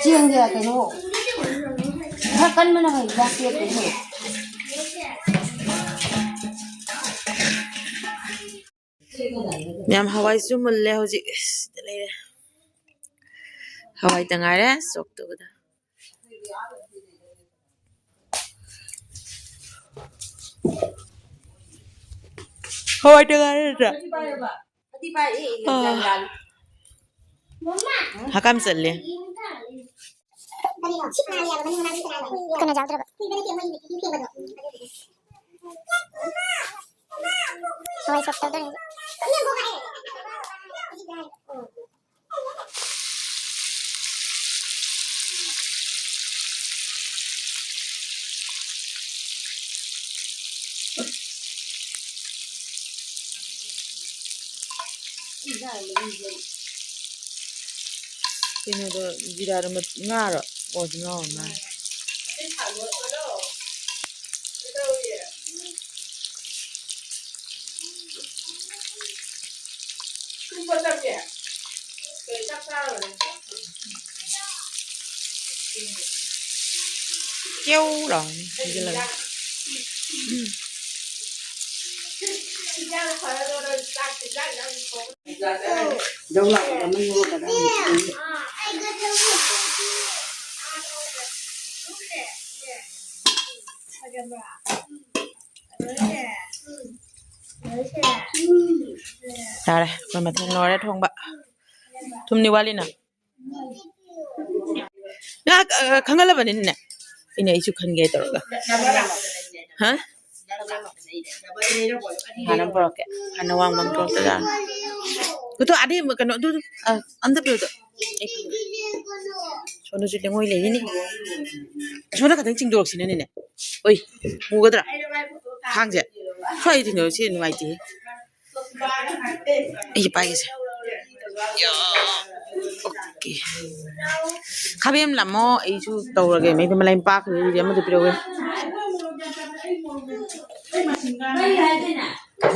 ꯆꯦꯡꯁꯦ ꯀꯩꯅꯣ ꯈꯔ ꯀꯟꯕꯅ ꯐꯩ, ꯆꯥꯛ ꯄꯦꯠꯄꯁꯦ꯫ ꯃꯌꯥꯝ, ꯍꯋꯥꯏꯁꯨ ꯃꯨꯜꯂꯦ ꯍꯧꯖꯤꯛ꯫ ꯁꯤꯗ ꯂꯩꯔꯦ꯫ ꯍꯋꯥꯏꯇ ꯉꯥꯏꯔꯦ ꯆꯣꯛꯇꯧꯕꯗ꯫ ꯍꯋꯥꯏꯇ ꯉꯥꯏꯔꯦ ꯅꯠꯇ꯭ꯔꯥ? ꯑꯥ꯫ ꯍꯀꯥꯝ ꯆꯜꯂꯦ꯫ ꯀꯩꯅꯣ ꯆꯥꯗ꯭ꯔꯕ? ꯍꯋꯥꯏ ꯁꯣꯛ ꯇꯧꯗꯣꯏꯅꯦ꯫ ꯀꯩꯅꯣꯗꯣ, ꯖꯤꯔꯥꯗꯣ ꯃ-, ꯉꯥꯔꯣ? ꯑꯣ, ꯉꯥ ꯑꯣꯏꯔ ꯃꯥꯜꯂꯦ꯫ ꯀꯦꯎ ꯂꯥꯎꯅꯤ, ꯊꯤꯖꯤꯜꯂꯒ꯫ ꯎꯝ꯫ ꯌꯥꯔꯦ, ꯑꯩꯈꯣꯏ ꯃꯊꯦꯜ ꯂꯣꯏꯔꯦ ꯊꯣꯡꯕ꯫ ꯊꯨꯝꯗꯤ ꯋꯥꯠꯂꯤꯅ꯫ ꯉꯥꯏꯍꯥꯛ, ꯑ, ꯈꯪꯍꯜꯂꯕꯅꯤꯅꯦ꯫ ꯑꯩꯅ ꯑꯩꯁꯨ ꯈꯟꯒꯦ ꯇꯧꯔꯒ꯫ ꯍꯥ? ꯍꯥꯟꯅ ꯄꯨꯔꯛꯀꯦ꯫ ꯍꯥꯟꯅ ꯋꯥꯡꯃ ꯑꯃ ꯄꯨꯔꯛꯇꯣꯏꯔꯥ? ꯑꯗꯣ ꯑꯗꯩ ꯑꯃ ꯀꯩꯅꯣ, ꯑꯗꯨ, ꯑ, ꯑꯝꯇ ꯄꯤꯔꯛꯑꯣ꯫ ꯁꯣꯝꯗꯁꯨ ꯂꯩꯉꯣꯏ ꯂꯩꯔꯤꯅꯤ꯫ ꯁꯣꯝꯗ ꯈꯛꯇꯪ ꯆꯤꯡꯊꯣꯔꯛꯁꯤꯅꯅꯦ꯫ ꯑꯣꯏ, ꯃꯨꯒꯗ꯭ꯔꯥ? ꯊꯥꯡꯁꯦ꯫ ꯁ꯭ꯋꯥꯏꯗ ꯊꯦꯡꯅꯕꯁꯦ ꯅꯨꯡꯉꯥꯏꯇꯦꯍꯦ꯫ ꯑꯩ ꯄꯥꯏꯒꯦꯁꯦ꯫ ꯌꯥ꯫ ꯑꯣꯀꯦ꯫ ꯈꯥꯕꯦꯝ ꯂꯥꯛꯑꯝꯃꯣ, ꯑꯩꯁꯨ ꯇꯧꯔꯒꯦ꯫ ꯃꯩꯗ ꯃꯂꯥꯏ ꯄꯥꯛꯈ꯭ꯔꯦ, ꯑꯗꯨꯗꯤ ꯑꯃꯗ ꯄꯤꯔꯛꯎ꯫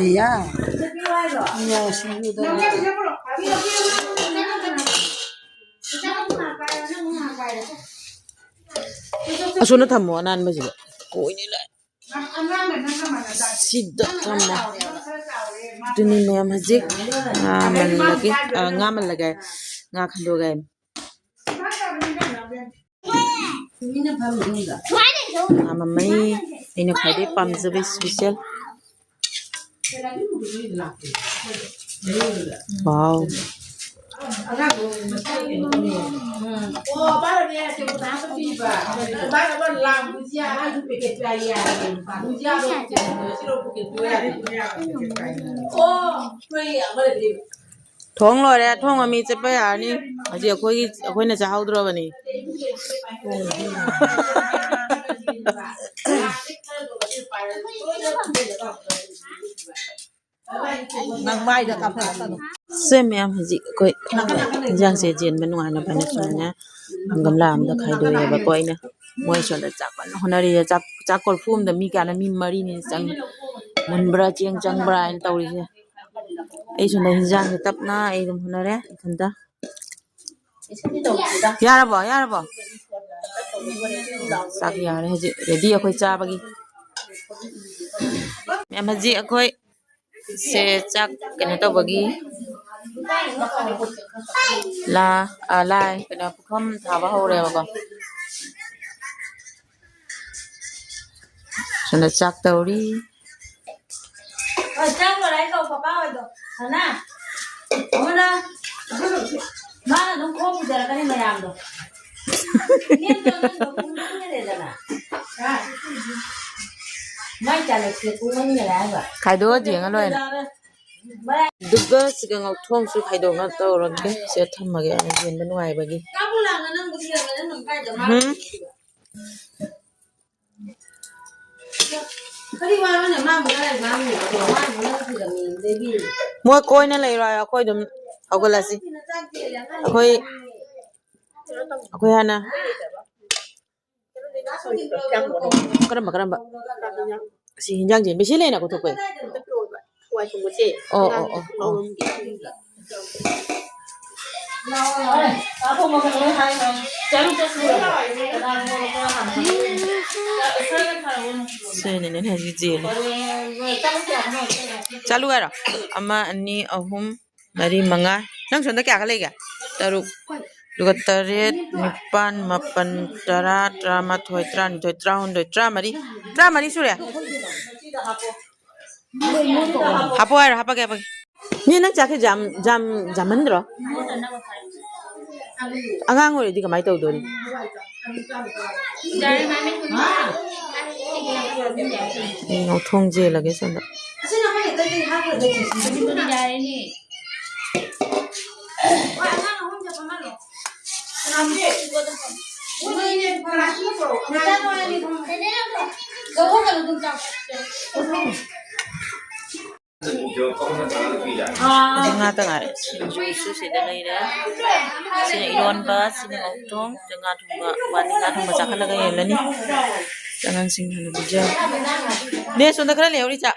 ꯏꯌꯥ꯫ ꯏꯌꯥ, ꯁꯤꯡꯖꯨꯗ꯫ ꯑꯁꯣꯝꯗ ꯊꯝꯃꯣ, ꯑꯅꯥꯟꯕꯁꯤꯗ꯫ ꯀꯣꯏꯅꯤ ꯂꯥꯏ꯫ ꯁꯤꯗ ꯊꯝꯃꯣ꯫ ꯑꯗꯨꯅꯤ ꯃꯌꯥꯝ ꯍꯧꯖꯤꯛ ꯉꯥ ꯃꯜꯂꯒꯦ, ꯑ, ꯉꯥ ꯃꯜꯂꯒꯦ, ꯉꯥ ꯈꯟꯗꯣꯛꯑꯒꯦ꯫ ꯉꯥ ꯃꯃꯩ, ꯑꯩꯅ ꯈ꯭ꯋꯥꯏꯗꯩ ꯄꯥꯝꯖꯕ special꯫ Wow꯫ ꯊꯣꯡ ꯂꯣꯏꯔꯦ, ꯊꯣꯡ ꯃꯃꯤ ꯆꯠꯄ ꯌꯥꯔꯅꯤ꯫ ꯍꯧꯖꯤꯛ ꯑꯩꯈꯣꯏꯒꯤ, ꯑꯩꯈꯣꯏꯅ ꯆꯥꯍꯧꯗ꯭ꯔꯕꯅꯤ꯫ ꯅꯪ ꯃꯥꯏꯗ ꯀꯥꯞꯊꯠꯂꯛꯀꯅꯨ꯫ ꯁꯦ ꯃꯌꯥꯝ, ꯍꯧꯖꯤꯛ ꯑꯩꯈꯣꯏ ꯏꯟꯖꯥꯡꯁꯦ ꯆꯦꯟꯕ ꯅꯨꯡꯉꯥꯏꯅꯕ ꯍꯥꯏꯅ ꯁꯨꯃꯥꯏꯅ ꯒꯝꯂꯥ ꯑꯃꯗ ꯈꯥꯏꯗꯣꯛꯑꯦꯕꯀꯣ ꯑꯩꯅ꯫ ꯃꯣꯏ ꯁꯣꯝꯗ ꯆꯥꯛ ꯀꯟꯅ ꯍꯣꯠꯅꯔꯤꯌꯦ꯫ ꯆꯥꯛ, ꯆꯥꯛ ꯀꯣꯔꯐꯨ ꯑꯃꯗ ꯃꯤ ꯀꯌꯥꯅꯣ? ꯃꯤ ꯃꯔꯤꯅꯤ ꯆꯪꯉꯤ꯫ ꯃꯨꯟꯕ꯭ꯔꯥ, ꯆꯦꯡ ꯆꯪꯕ꯭ꯔꯥ ꯍꯥꯏꯅ ꯇꯧꯔꯤꯁꯦ꯫ ꯑꯩ ꯁꯣꯝꯗ ꯍꯤꯟꯖꯥꯡꯁꯦ ꯇꯞꯅ ꯑꯩ ꯑꯗꯨꯝ ꯍꯣꯠꯅꯔꯦ ꯏꯊꯟꯇ꯫ ꯌꯥꯔꯕꯣ? ꯌꯥꯔꯕꯣ? ꯆꯥꯛ ꯌꯥꯔꯦ ꯍꯧꯖꯤꯛ, ready ꯑꯩꯈꯣꯏ ꯆꯥꯕꯒꯤ꯫ ꯃꯌꯥꯝ, ꯍꯧꯖꯤꯛ ꯑꯩꯈꯣꯏ ꯁꯦ ꯆꯥꯛ ꯀꯩꯅꯣ ꯇꯧꯕꯒꯤ ꯂꯥ-, ꯑ, ꯂꯥꯏ, ꯀꯩꯅꯣ, ꯄꯨꯈꯝ ꯊꯥꯕ ꯍꯧꯔꯦꯕꯀꯣ꯫ ꯁꯣꯝꯗ ꯆꯥꯛ ꯇꯧꯔꯤ꯫ ꯑ, ꯆꯥꯛ ꯂꯣꯏꯔꯦ ꯀꯧ, ꯄꯄꯥ ꯍꯣꯏꯗꯣ꯫ ꯁꯅꯥ, ꯑꯃꯅ, ꯃꯥꯅ ꯑꯗꯨꯝ ꯈꯣꯡ ꯄꯨꯖꯔꯛꯀꯅꯤ ꯃꯌꯥꯝꯗꯣ꯫ ꯏꯅꯦꯝꯆꯥ ꯅꯪꯗꯣ ꯄꯨꯡ ꯀꯨꯟ ꯍꯦꯜꯂꯦꯗꯅ꯫ ꯃꯥꯏ ꯆꯥꯂꯛꯁꯦ ꯄꯨꯡ ꯑꯅꯤ ꯍꯦꯜꯂꯦ ꯍꯥꯏꯕ꯫ ꯈꯥꯏꯗꯣꯛꯑ ꯌꯦꯡꯉ ꯂꯣꯏꯔꯦ꯫ ꯑꯗꯨꯒ ꯁꯤꯒ ꯉꯧꯊꯣꯡꯁꯨ ꯈꯥꯏꯗꯣꯛꯅ ꯇꯧꯔꯒꯦ꯫ ꯁꯤꯗ ꯊꯝꯃꯒꯦ, ꯑꯩꯅ ꯌꯦꯟꯕ ꯅꯨꯡꯉꯥꯏꯕꯒꯤ꯫ ꯎꯝ꯫ ꯃꯣꯏ ꯀꯣꯏꯅ ꯂꯩꯔꯣ ꯍꯥꯏꯌꯣ, ꯑꯩꯈꯣꯏ ꯑꯗꯨꯝ ꯍꯧꯒꯠꯂꯁꯤ꯫ ꯑꯩꯈꯣꯏ, ꯑꯩꯈꯣꯏ ꯍꯥꯟꯅ ꯀꯔꯝꯕ, ꯀꯔꯝꯕ? ꯁꯤ ꯍꯤꯟꯖꯥꯡꯁꯦ ꯃꯦꯁꯤ ꯂꯩꯅ ꯀꯣꯊꯣꯛꯄꯩ꯫ ꯑꯣ, ꯑꯣ, ꯑꯣ, ꯑꯣ꯫ ꯁꯤꯅꯤꯅꯦ ꯍꯧꯖꯤꯛ ꯆꯦꯜꯂꯤ꯫ ꯆꯠꯂꯨ ꯍꯥꯏꯔꯣ? ꯑꯃ, ꯑꯅꯤ, ꯑꯍꯨꯝ, ꯃꯔꯤ, ꯃꯉꯥ꯫ ꯅꯪ ꯁꯣꯝꯗ ꯀꯌꯥꯒ ꯂꯩꯒꯦ? ꯇꯔꯨꯛ꯫ ꯑꯗꯨꯒ ꯇꯔꯦꯠ, ꯅꯤꯄꯥꯟ, ꯃꯥꯄꯟ, ꯇꯔꯥ, ꯇꯔꯥꯃꯥꯊꯣꯏ, ꯇꯔꯥꯅꯤꯊꯣꯏ, ꯇꯔꯥꯍꯨꯝꯗꯣꯏ, ꯇꯔꯥꯃꯔꯤ꯫ ꯇꯔꯥꯃꯔꯤ ꯁꯨꯔꯦ꯫ ꯍꯥꯞꯄꯣ ꯍꯥꯏꯔꯣ? ꯍꯥꯞꯄꯒꯦ, ꯍꯥꯞꯄꯒꯦ꯫ ꯅꯦ, ꯅꯪ ꯆꯥꯛꯁꯦ ꯌꯥꯝ, ꯌꯥꯝ, ꯌꯥꯝꯃꯟꯗ꯭ꯔꯣ? ꯑꯉꯥꯡ ꯑꯣꯏꯔꯗꯤ ꯀꯃꯥꯏꯅ ꯇꯧꯗꯣꯔꯤ? ꯑꯩ ꯉꯧꯊꯣꯡ ꯆꯦꯜꯂꯒꯦ ꯁꯣꯝꯗ꯫ ꯍꯧꯖꯤꯛ ꯉꯥꯛꯇ ꯉꯥꯏꯔꯦ꯫ ꯁꯤꯡꯖꯨꯁꯨ ꯁꯤꯗ ꯂꯩꯔꯦ꯫ ꯁꯤꯅ ꯏꯔꯣꯟꯕ, ꯁꯤꯅ ꯉꯧꯊꯣꯡ, ꯁꯤꯅ ꯉꯥ ꯊꯣꯡꯕ꯫ ꯋꯥꯅꯤ ꯉꯥ ꯊꯣꯡꯕ ꯆꯥꯈꯠꯂꯒ ꯌꯦꯜꯂꯅꯤ꯫ ꯑꯉꯥꯡꯁꯤꯡ ꯍꯥꯟꯅ ꯄꯤꯖꯔꯦ꯫ ꯅꯦ, ꯁꯣꯝꯗ ꯈꯔ ꯂꯩꯍꯧꯔꯤ ꯆꯥꯛ꯫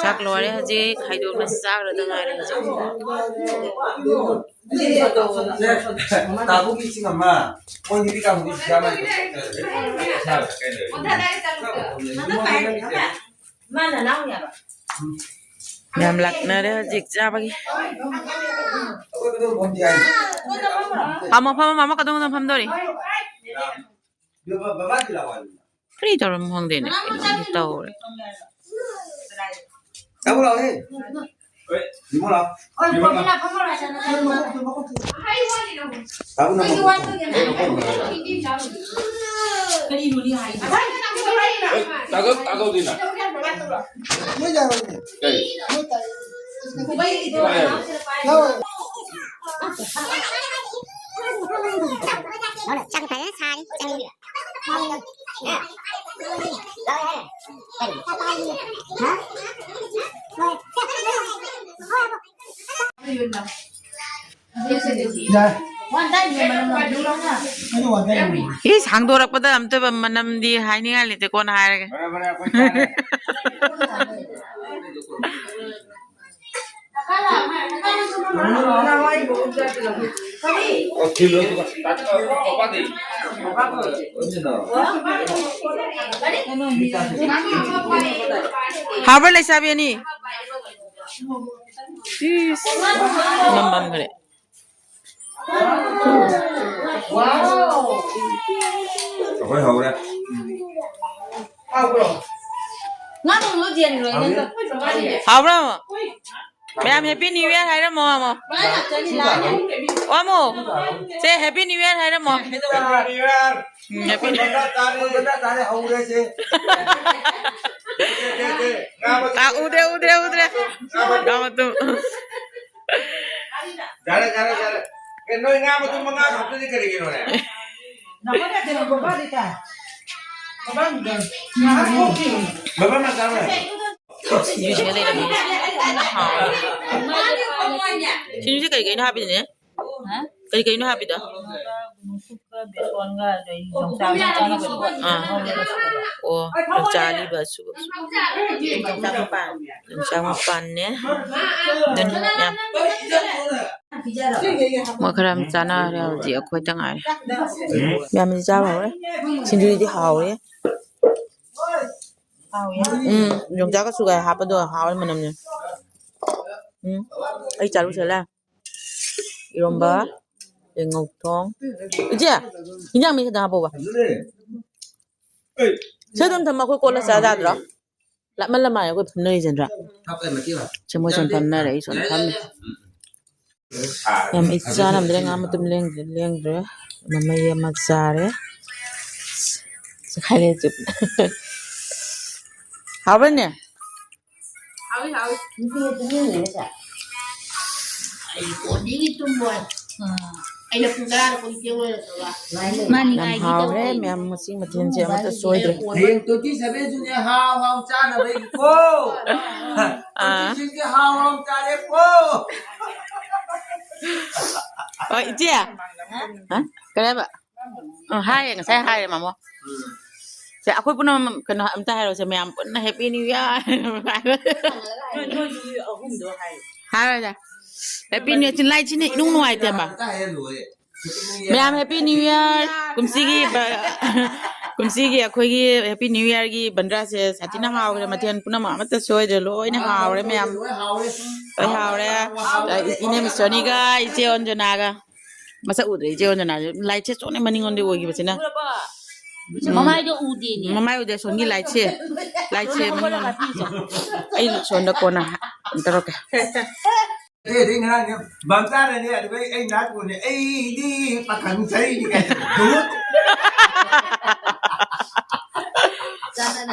ꯆꯥꯛ ꯂꯣꯏꯔꯦ, ꯍꯧꯖꯤꯛ ꯈꯥꯏꯗꯣꯛꯅ ꯆꯥꯔꯗ ꯉꯥꯏꯔꯦ ꯍꯧꯖꯤꯛ꯫ ꯇꯥꯕꯨꯒꯤ ꯏꯁꯤꯡ ꯑꯃ, ꯃꯣꯏꯒꯤꯗꯤ ꯀꯥꯡꯕꯨ ꯌꯥꯝ ꯌꯥꯝ ꯂꯥꯛꯅꯔꯦ ꯍꯧꯖꯤꯛ ꯆꯥꯕꯒꯤ꯫ ꯐꯝꯃꯣ, ꯐꯝꯃꯣ, ꯃꯃꯥ ꯀꯗꯣꯝꯗ ꯐꯝꯗꯣꯔꯤ? ꯀꯔꯤ ꯇꯧꯔꯝꯃꯣ ꯈꯪꯗꯦꯅꯦ, ꯀꯩꯅꯣꯝꯗꯤ ꯇꯧꯔꯦ꯫ ꯇꯥꯒꯧ, ꯇꯥꯒꯧꯗꯤꯅ꯫ ꯀꯩ? ꯆꯥꯛ ꯐꯖꯅ ꯁꯥꯔꯤ, ꯆꯥꯅꯤꯡꯗꯦ꯫ ꯌꯥꯔꯦ꯫ ꯏꯁ, ꯍꯥꯡꯗꯣꯔꯛꯄꯗ ꯑꯝꯇꯕ ꯃꯅꯝꯗꯤ ꯍꯥꯏꯅꯤꯡꯉꯥꯏ ꯂꯩꯇꯦ, ꯀꯣꯟꯅ ꯍꯥꯏꯔꯒꯦ꯫ ꯍꯥꯎꯕ꯭ꯔꯥ, ꯂꯩꯁꯥꯕꯤ ꯑꯅꯤ? ꯏꯁ, ꯃꯝꯃꯝꯈ꯭ꯔꯦ꯫ ꯑꯩꯈꯣꯏ ꯍꯧꯔꯦ꯫ ꯉꯥ ꯊꯣꯡꯕ ꯆꯦꯟꯈ꯭ꯔꯣ, ꯅꯪ꯫ ꯍꯥꯎꯕ꯭ꯔꯣ? ꯃꯌꯥꯝ Happy New Year ꯍꯥꯏꯔꯝꯃꯣ, ꯑꯃꯣ꯫ ꯑꯣ, ꯑꯃꯣ꯫ ꯁꯦ, Happy New Year ꯍꯥꯏꯔꯝꯃꯣ꯫ ꯎꯝ, Happy New Year꯫ ꯇꯥꯔꯦ, ꯍꯧꯔꯦ, ꯁꯦ꯫ ꯁꯦ, ꯁꯦ, ꯁꯦ, ꯁꯦ꯫ ꯉꯥ ꯃꯇꯨꯝ꯫ ꯑꯥ, ꯎꯗ꯭ꯔꯦ, ꯎꯗ꯭ꯔꯦ, ꯎꯗ꯭ꯔꯦ꯫ ꯉꯥ ꯃꯇꯨꯝ꯫ ꯉꯥ ꯃꯇꯨꯝ꯫ ꯌꯥꯔꯦ, ꯌꯥꯔꯦ, ꯌꯥꯔꯦ꯫ ꯑꯦ, ꯅꯣꯏ ꯉꯥ ꯃꯇꯨꯝ ꯃꯉꯥ ꯈꯛꯇꯗꯤ ꯀꯔꯤꯒꯤꯅꯣꯅꯦ? ꯕꯕꯥ ꯃꯆꯥ ꯑꯃ ꯂꯩꯔꯦ꯫ ꯁꯤꯡꯖꯨꯁꯤꯒ ꯂꯩꯔꯝꯃꯦ꯫ ꯍꯥꯎꯋꯦ꯫ ꯁꯤꯡꯖꯨꯁꯦ ꯀꯔꯤ ꯀꯔꯤꯅꯣ ꯍꯥꯞꯄꯤꯗꯨꯅꯦ? ꯍꯥ? ꯀꯔꯤ ꯀꯔꯤꯅꯣ ꯍꯥꯞꯄꯤꯗꯣ? ꯕꯦꯁꯣꯟꯒ ꯑꯗꯩ ꯌꯣꯡꯆꯥꯛ ꯃꯔꯨ ꯑꯥ꯫ ꯉꯧꯔꯒ ꯁꯨꯕꯗꯣ꯫ ꯑꯣ, ꯌꯣꯡꯆꯥꯛ ꯑꯔꯤꯕ ꯑꯁꯨꯕ꯫ ꯌꯣꯡꯆꯥꯛ ꯃꯄꯥꯟ꯫ ꯌꯣꯡꯆꯥꯛ ꯃꯄꯥꯟꯅꯦ꯫ ꯑꯗꯨꯅꯤ ꯃꯌꯥꯝ꯫ ꯃꯣꯏ ꯈꯔ ꯑꯃ ꯆꯥꯅꯈ꯭ꯔꯦ, ꯍꯧꯖꯤꯛ ꯑꯩꯈꯣꯏꯇ ꯉꯥꯏꯔꯦ꯫ ꯃꯌꯥꯝꯗꯤ ꯆꯥꯕ ꯍꯧꯔꯦ꯫ ꯁꯤꯡꯖꯨꯗꯤ ꯍꯥꯎꯋꯦ꯫ ꯎꯝ, ꯌꯣꯡꯆꯥꯛꯀ ꯁꯨꯒꯥꯏ ꯍꯥꯞꯄꯗꯣ ꯍꯥꯎꯋꯦ ꯃꯅꯝꯅꯦ꯫ ꯎꯝ, ꯑꯩ ꯆꯥꯔꯨꯁꯦ ꯂꯥ꯫ ꯏꯔꯣꯝꯕ, ꯌꯦꯉꯧ ꯊꯣꯡ꯫ ꯏꯆꯦ, ꯏꯟꯖꯥꯡ ꯃꯤ ꯈꯤꯇꯪ ꯍꯥꯞꯄꯧꯕ꯫ ꯁꯤ ꯑꯗꯨꯝ ꯊꯝꯃꯣ, ꯑꯩꯈꯣꯏ ꯀꯣꯜꯂ ꯆꯥ ꯌꯥꯗ꯭ꯔꯣ? ꯂꯥꯞꯃꯜꯂ ꯃꯥꯜꯂꯦ ꯑꯩꯈꯣꯏ ꯐꯝꯅꯔꯤꯁꯦ ꯅꯠꯇ꯭ꯔꯥ? ꯁꯦ ꯃꯣꯏ ꯁꯣꯝ ꯐꯝꯅꯔꯦ, ꯑꯩ ꯁꯣꯝꯗ ꯐꯝꯃꯤ꯫ ꯌꯥꯝ ꯑꯩ ꯆꯥꯔꯝꯗ꯭ꯔꯦ, ꯉꯥ ꯃꯇꯨꯝ ꯂꯦꯡꯗ꯭ꯔꯦ, ꯂꯦꯡꯗ꯭ꯔꯦ꯫ ꯃꯃꯩ ꯑꯃ ꯆꯥꯔꯦ꯫ ꯆꯈꯥꯏꯔꯦ ꯆꯨꯞ꯫ ꯍꯥꯎꯕ꯭ꯔꯅꯦ? ꯍꯥꯎꯏ, ꯍꯥꯎꯏ꯫ ꯅꯨꯄꯤ ꯑꯗꯨ ꯌꯦꯡꯉꯤꯅꯦ ꯁꯦ꯫ ꯑꯩ ꯀꯣꯟꯗꯒꯤ ꯇꯨꯝꯃꯣꯏ꯫ ꯑꯥ꯫ ꯑꯩꯅ ꯄꯨꯡ ꯇꯔꯥꯗ ꯀꯣꯟ ꯐꯦꯡ ꯂꯣꯏꯔꯛꯄꯒ꯫ ꯃꯥꯅꯤ, ꯌꯥꯝ ꯉꯥꯏꯒꯦ ꯍꯥꯎꯔꯦ ꯇꯧꯔꯦ꯫ ꯃꯌꯥꯝ, ꯉꯁꯤ ꯃꯊꯦꯜꯁꯦ ꯑꯃꯠꯇ ꯁꯣꯏꯗ꯭ꯔꯦ꯫ ꯍꯌꯦꯡ twenty seven ꯁꯨꯅꯦ ꯍꯥꯎ ꯍꯥꯎ ꯆꯥꯅꯕꯒꯤꯀꯣ꯫ ꯑꯥ꯫ Twenty six ꯀꯤ ꯍꯥꯎ ꯍꯥꯎ ꯆꯥꯔꯦꯀꯣ꯫ ꯍꯣꯏ, ꯏꯆꯦ꯫ ꯍꯥ? ꯀꯔꯤ ꯍꯥꯏꯕ? ꯑ, ꯍꯥꯏꯌꯦ, ꯉꯁꯥꯏ ꯍꯥꯏꯔꯦ, ꯃꯥꯃꯣ꯫ ꯁꯦ, ꯑꯩꯈꯣꯏ ꯄꯨꯝꯅꯃꯛ ꯀꯩꯅꯣ ꯑꯝꯇ ꯍꯥꯏꯔꯣꯁꯦ, ꯃꯌꯥꯝ ꯄꯨꯟꯅ Happy New Year꯫ ꯅꯣꯏ, ꯅꯣꯏꯁꯨ ꯑꯍꯨꯝꯗꯣ ꯍꯥꯏꯌꯨ꯫ ꯍꯥꯏꯔꯣꯁꯦ꯫ Happy New Year꯫ ꯆꯤꯟꯂꯥꯏ ꯁꯤꯅ ꯏꯅꯨꯡ ꯅꯨꯡꯉꯥꯏꯇꯦꯕ꯫ ꯃꯌꯥꯝ Happy New Year꯫ ꯀꯨꯝꯁꯤꯒꯤ ꯕ-, ꯀꯨꯝꯁꯤꯒꯤ ꯑꯩꯈꯣꯏꯒꯤ Happy New Yearꯒꯤ ꯕꯟꯗ꯭ꯔꯥꯁꯦ ꯁꯥꯊꯤꯅ ꯍꯥꯎꯈ꯭ꯔꯦ꯫ ꯃꯊꯦꯜ ꯄꯨꯝꯅꯃꯛ ꯑꯃꯠꯇ ꯁꯣꯏꯗ꯭ꯔꯦ, ꯂꯣꯏꯅ ꯍꯥꯎꯔꯦ ꯃꯌꯥꯝ꯫ ꯂꯣꯏ ꯍꯥꯎꯔꯦ꯫ ꯏꯅꯦ ꯃꯤꯁꯣꯅꯤꯒ ꯏꯆꯦ ꯑꯣꯟꯖꯅꯥꯒ꯫ ꯃꯁꯛ ꯎꯗ꯭ꯔꯦ ꯏꯆꯦ ꯑꯣꯟꯖꯅꯥꯁꯦ꯫ Lightꯁꯦ ꯁꯣꯝꯅ ꯃꯅꯤꯡꯂꯣꯝꯗ ꯑꯣꯏꯈꯤꯕꯁꯤꯅ꯫ ꯎꯝ꯫ ꯃꯃꯥꯏꯗꯣ ꯎꯗꯦꯅꯦ꯫ ꯃꯃꯥꯏ ꯎꯗꯦ, ꯁꯣꯝꯒꯤ lightꯁꯦ꯫ Lightꯁꯦ ꯃꯅꯤꯡꯂꯣꯝ꯫ ꯑꯩ ꯁꯣꯝꯗ ꯀꯣꯟꯅ ꯇꯧꯔꯛꯀꯦ꯫ ꯑꯦ, ꯑꯗꯩ ꯉꯔꯥꯡꯅꯦ ꯕꯝ ꯆꯥꯔꯅꯤ, ꯑꯗꯨꯒ ꯑꯩ, ꯑꯩ ꯅꯥꯠ ꯀꯣꯟꯅꯦ, "ꯑꯩꯗꯤ ꯄꯥꯈꯪ ꯁꯥꯔꯤꯅꯤ" ꯀꯥꯏꯅ꯫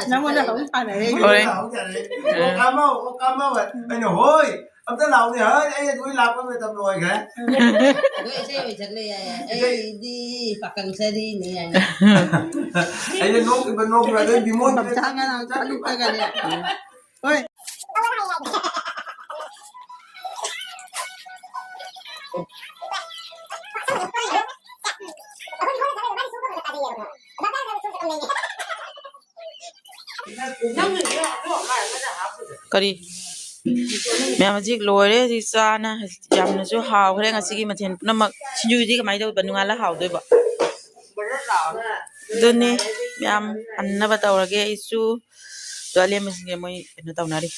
ꯅꯪꯉꯣꯟꯗ ꯍꯧ ꯁꯥꯟꯅꯔꯦ꯫ ꯍꯣꯏ꯫ ꯍꯧ ꯁꯥꯟꯅꯔꯦ꯫ "ꯑꯣ, ꯀꯥꯃꯧ, ꯑꯣ, ꯀꯥꯃꯧ"꯫ ꯑꯩꯅ, "ꯍꯣꯏ, ꯑꯝꯇ ꯂꯥꯛꯎꯅꯦ, ꯍꯣꯏ, ꯑꯩ ꯑꯗꯨ ꯂꯥꯛꯄ ꯃꯇꯝ ꯂꯣꯏꯈ꯭ꯔꯦ"꯫ ꯑꯗꯣ ꯏꯁꯩ ꯑꯣꯏ ꯁꯛꯂꯦ ꯌꯥꯏ ꯌꯥꯏ꯫ "ꯑꯩꯗꯤ ꯄꯥꯈꯪ ꯁꯥꯔꯤꯅꯤ" ꯍꯥꯏꯅ꯫ ꯑꯩꯅ ꯅꯣꯛꯈꯤꯕ, ꯅꯣꯛꯈꯤꯕ, ꯑꯗꯩ ꯕꯤꯃꯣꯟ ꯕꯝꯆꯥ ꯉꯔꯥꯡ ꯆꯠꯂꯨꯕꯒꯅꯦ꯫ ꯍꯣꯏ꯫ ꯀꯔꯤ? ꯃꯌꯥꯝ, ꯍꯧꯖꯤꯛ ꯂꯣꯏꯔꯦ꯫ ꯍꯧꯖꯤꯛ ꯆꯥꯅ ꯌꯥꯝꯅꯁꯨ ꯍꯥꯎꯈ꯭ꯔꯦ ꯉꯁꯤꯒꯤ ꯃꯊꯦꯜ ꯄꯨꯝꯅꯃꯛ꯫ ꯁꯤꯡꯖꯨꯗꯤ ꯀꯃꯥꯏꯅ ꯇꯧꯕ? ꯅꯨꯡꯉꯥꯜꯂ ꯍꯥꯎꯗꯣꯏꯕ꯫ ꯑꯗꯨꯅꯤ ꯃꯌꯥꯝ, ꯍꯟꯅꯕ ꯇꯧꯔꯒꯦ ꯑꯩꯁꯨ꯫ ꯑꯗꯣ ꯑꯂꯦꯝꯕꯁꯤꯡꯁꯦ ꯃꯣꯏ ꯀꯩꯅꯣ ꯇꯧꯅꯔꯤ,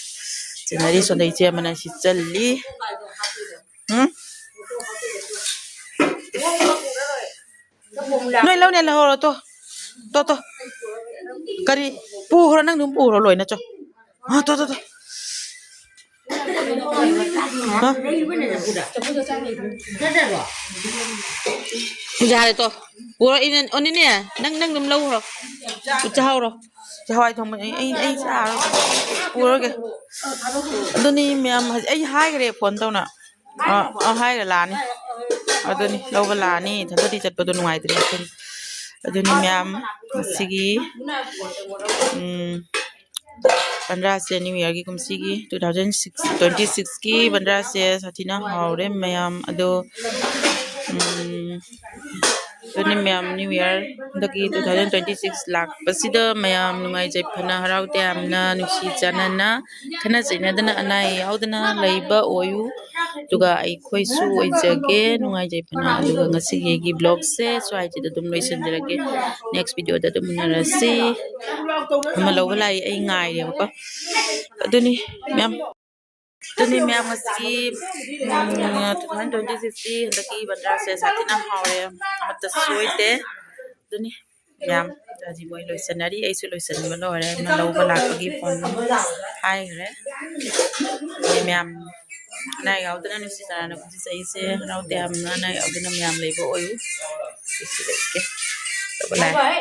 ꯆꯤꯟꯅꯔꯤ꯫ ꯁꯣꯝꯗ ꯏꯆꯦ ꯑꯃꯅ ꯁꯤ ꯆꯜꯂꯤ꯫ ꯎꯝ? ꯅꯣꯏ ꯂꯧꯅꯦ, ꯂꯧꯍꯧꯔꯣ꯫ ꯇꯣ, ꯇꯣ, ꯇꯣ꯫ ꯀꯔꯤ? ꯄꯨꯈ꯭ꯔꯣ, ꯅꯪ ꯑꯗꯨꯝ ꯄꯨꯈ꯭ꯔꯣ ꯂꯣꯏꯅ, ꯆꯣ꯫ ꯑ, ꯇꯣ, ꯇꯣ, ꯇꯣ꯫ ꯍꯥ? ꯌꯥꯔꯦ ꯇꯣ꯫ ꯄꯨꯔꯛꯏꯅꯦ, ꯑꯣꯅꯤꯅꯦ, ꯅꯪ, ꯅꯪ ꯑꯗꯨꯝ ꯂꯧꯈ꯭ꯔꯣ꯫ ꯆꯥꯍꯧꯔꯣ꯫ ꯍꯋꯥꯏ ꯊꯣꯡꯕꯅꯦ꯫ ꯑꯩ, ꯑꯩ ꯆꯥꯔꯣꯏ꯫ ꯄꯨꯔꯒꯦ꯫ ꯑꯗꯨꯅꯤ ꯃꯌꯥꯝ, ꯍꯧꯖꯤꯛ ꯑꯩ ꯍꯥꯏꯈ꯭ꯔꯦ phone ꯇꯧꯅ꯫ ꯑ, ꯑ, ꯍꯥꯏꯈ꯭ꯔꯦ, ꯂꯥꯛꯑꯅꯤ꯫ ꯑꯗꯨꯅꯤ, ꯂꯧꯕ ꯂꯥꯛꯑꯅꯤ꯫ ꯏꯊꯟꯇꯗꯤ ꯆꯠꯄꯗꯣ ꯅꯨꯡꯉꯥꯏꯇ꯭ꯔꯦ꯫ ꯑꯗꯨꯅꯤ ꯃꯌꯥꯝ, ꯉꯁꯤꯒꯤ, ꯎꯝ, ꯕꯟꯗ꯭ꯔꯥꯁꯦ New Yearꯒꯤ ꯀꯨꯝꯁꯤꯒꯤ two thousand six, twenty sixꯀꯤ ꯕꯟꯗ꯭ꯔꯥꯁꯦ ꯁꯥꯊꯤꯅ ꯍꯥꯎꯔꯦ ꯃꯌꯥꯝ꯫ ꯑꯗꯣ ꯎꯝ, ꯑꯗꯨꯅꯤ ꯃꯌꯥꯝ, ꯅ꯭ꯌꯨ ꯏꯌꯥꯔ ꯍꯟꯗꯛꯀꯤ two thousand twenty six ꯂꯥꯛꯄꯁꯤꯗ ꯃꯌꯥꯝ ꯅꯨꯡꯉꯥꯏꯖꯩ ꯐꯅ, ꯍꯔꯥꯎ ꯇꯌꯥꯝꯅ, ꯅꯨꯡꯁꯤ ꯆꯥꯟꯅꯅ, ꯈꯠꯅ ꯆꯩꯅꯗꯅ, ꯑꯅꯥ ꯑꯌꯦꯛ ꯌꯥꯎꯗꯅ ꯂꯩꯕ ꯑꯣꯏꯌꯨ꯫ ꯑꯗꯨꯒ ꯑꯩꯈꯣꯏꯁꯨ ꯑꯣꯏꯖꯒꯦ ꯅꯨꯡꯉꯥꯏꯖꯩ ꯐꯅ꯫ ꯑꯗꯨꯒ ꯉꯁꯤꯒꯤ ꯑꯩꯒꯤ vlogꯁꯦ ꯁ꯭ꯋꯥꯏꯁꯤꯗ ꯑꯗꯨꯝ ꯂꯣꯏꯁꯤꯟꯖꯔꯒꯦ꯫ Next videoꯗ ꯑꯗꯨꯝ ꯎꯅꯔꯁꯤ꯫ ꯑꯃ ꯂꯧꯕ ꯂꯥꯛꯏ, ꯑꯩ ꯉꯥꯏꯔꯦꯕꯀꯣ꯫ ꯑꯗꯨꯅꯤ ꯃꯌꯥꯝ, ꯑꯗꯨꯅꯤ ꯃꯌꯥꯝ, ꯉꯁꯤꯒꯤ, ꯎꯝ, two thousand twenty sixꯀꯤ ꯍꯟꯗꯛꯀꯤ ꯕꯟꯗ꯭ꯔꯥꯁꯦ ꯁꯥꯊꯤꯅ ꯍꯥꯎꯔꯦ, ꯑꯃꯠꯇ ꯁꯣꯏꯗꯦ꯫ ꯑꯗꯨꯅꯤ ꯃꯌꯥꯝ, ꯍꯧꯖꯤꯛ ꯃꯣꯏ ꯂꯣꯏꯁꯟꯅꯔꯤ, ꯑꯩꯁꯨ ꯂꯣꯏꯁꯟꯕ ꯂꯣꯏꯔꯦ꯫ ꯑꯃ ꯂꯧꯕ ꯂꯥꯛꯄꯒꯤ phone ꯍꯥꯏꯈ꯭ꯔꯦ꯫ ꯑꯗꯨꯅꯤ ꯃꯌꯥꯝ, ꯑꯅꯥ ꯑꯌꯦꯛ ꯌꯥꯎꯗꯅ ꯅꯨꯡꯁꯤ ꯆꯥꯟꯅꯅ ꯄꯨꯟꯁꯤ ꯆꯍꯤꯁꯦ ꯍꯔꯥꯎ ꯇꯌꯥꯝꯅ ꯑꯅꯥ ꯑꯌꯦꯛ ꯌꯥꯎꯗꯅ ꯃꯌꯥꯝ ꯂꯩꯕ ꯑꯣꯏꯌꯨ꯫ ꯁꯤꯁꯨ ꯂꯩꯒꯦ꯫ ꯂꯧꯕ ꯂꯥꯛꯑꯦ꯫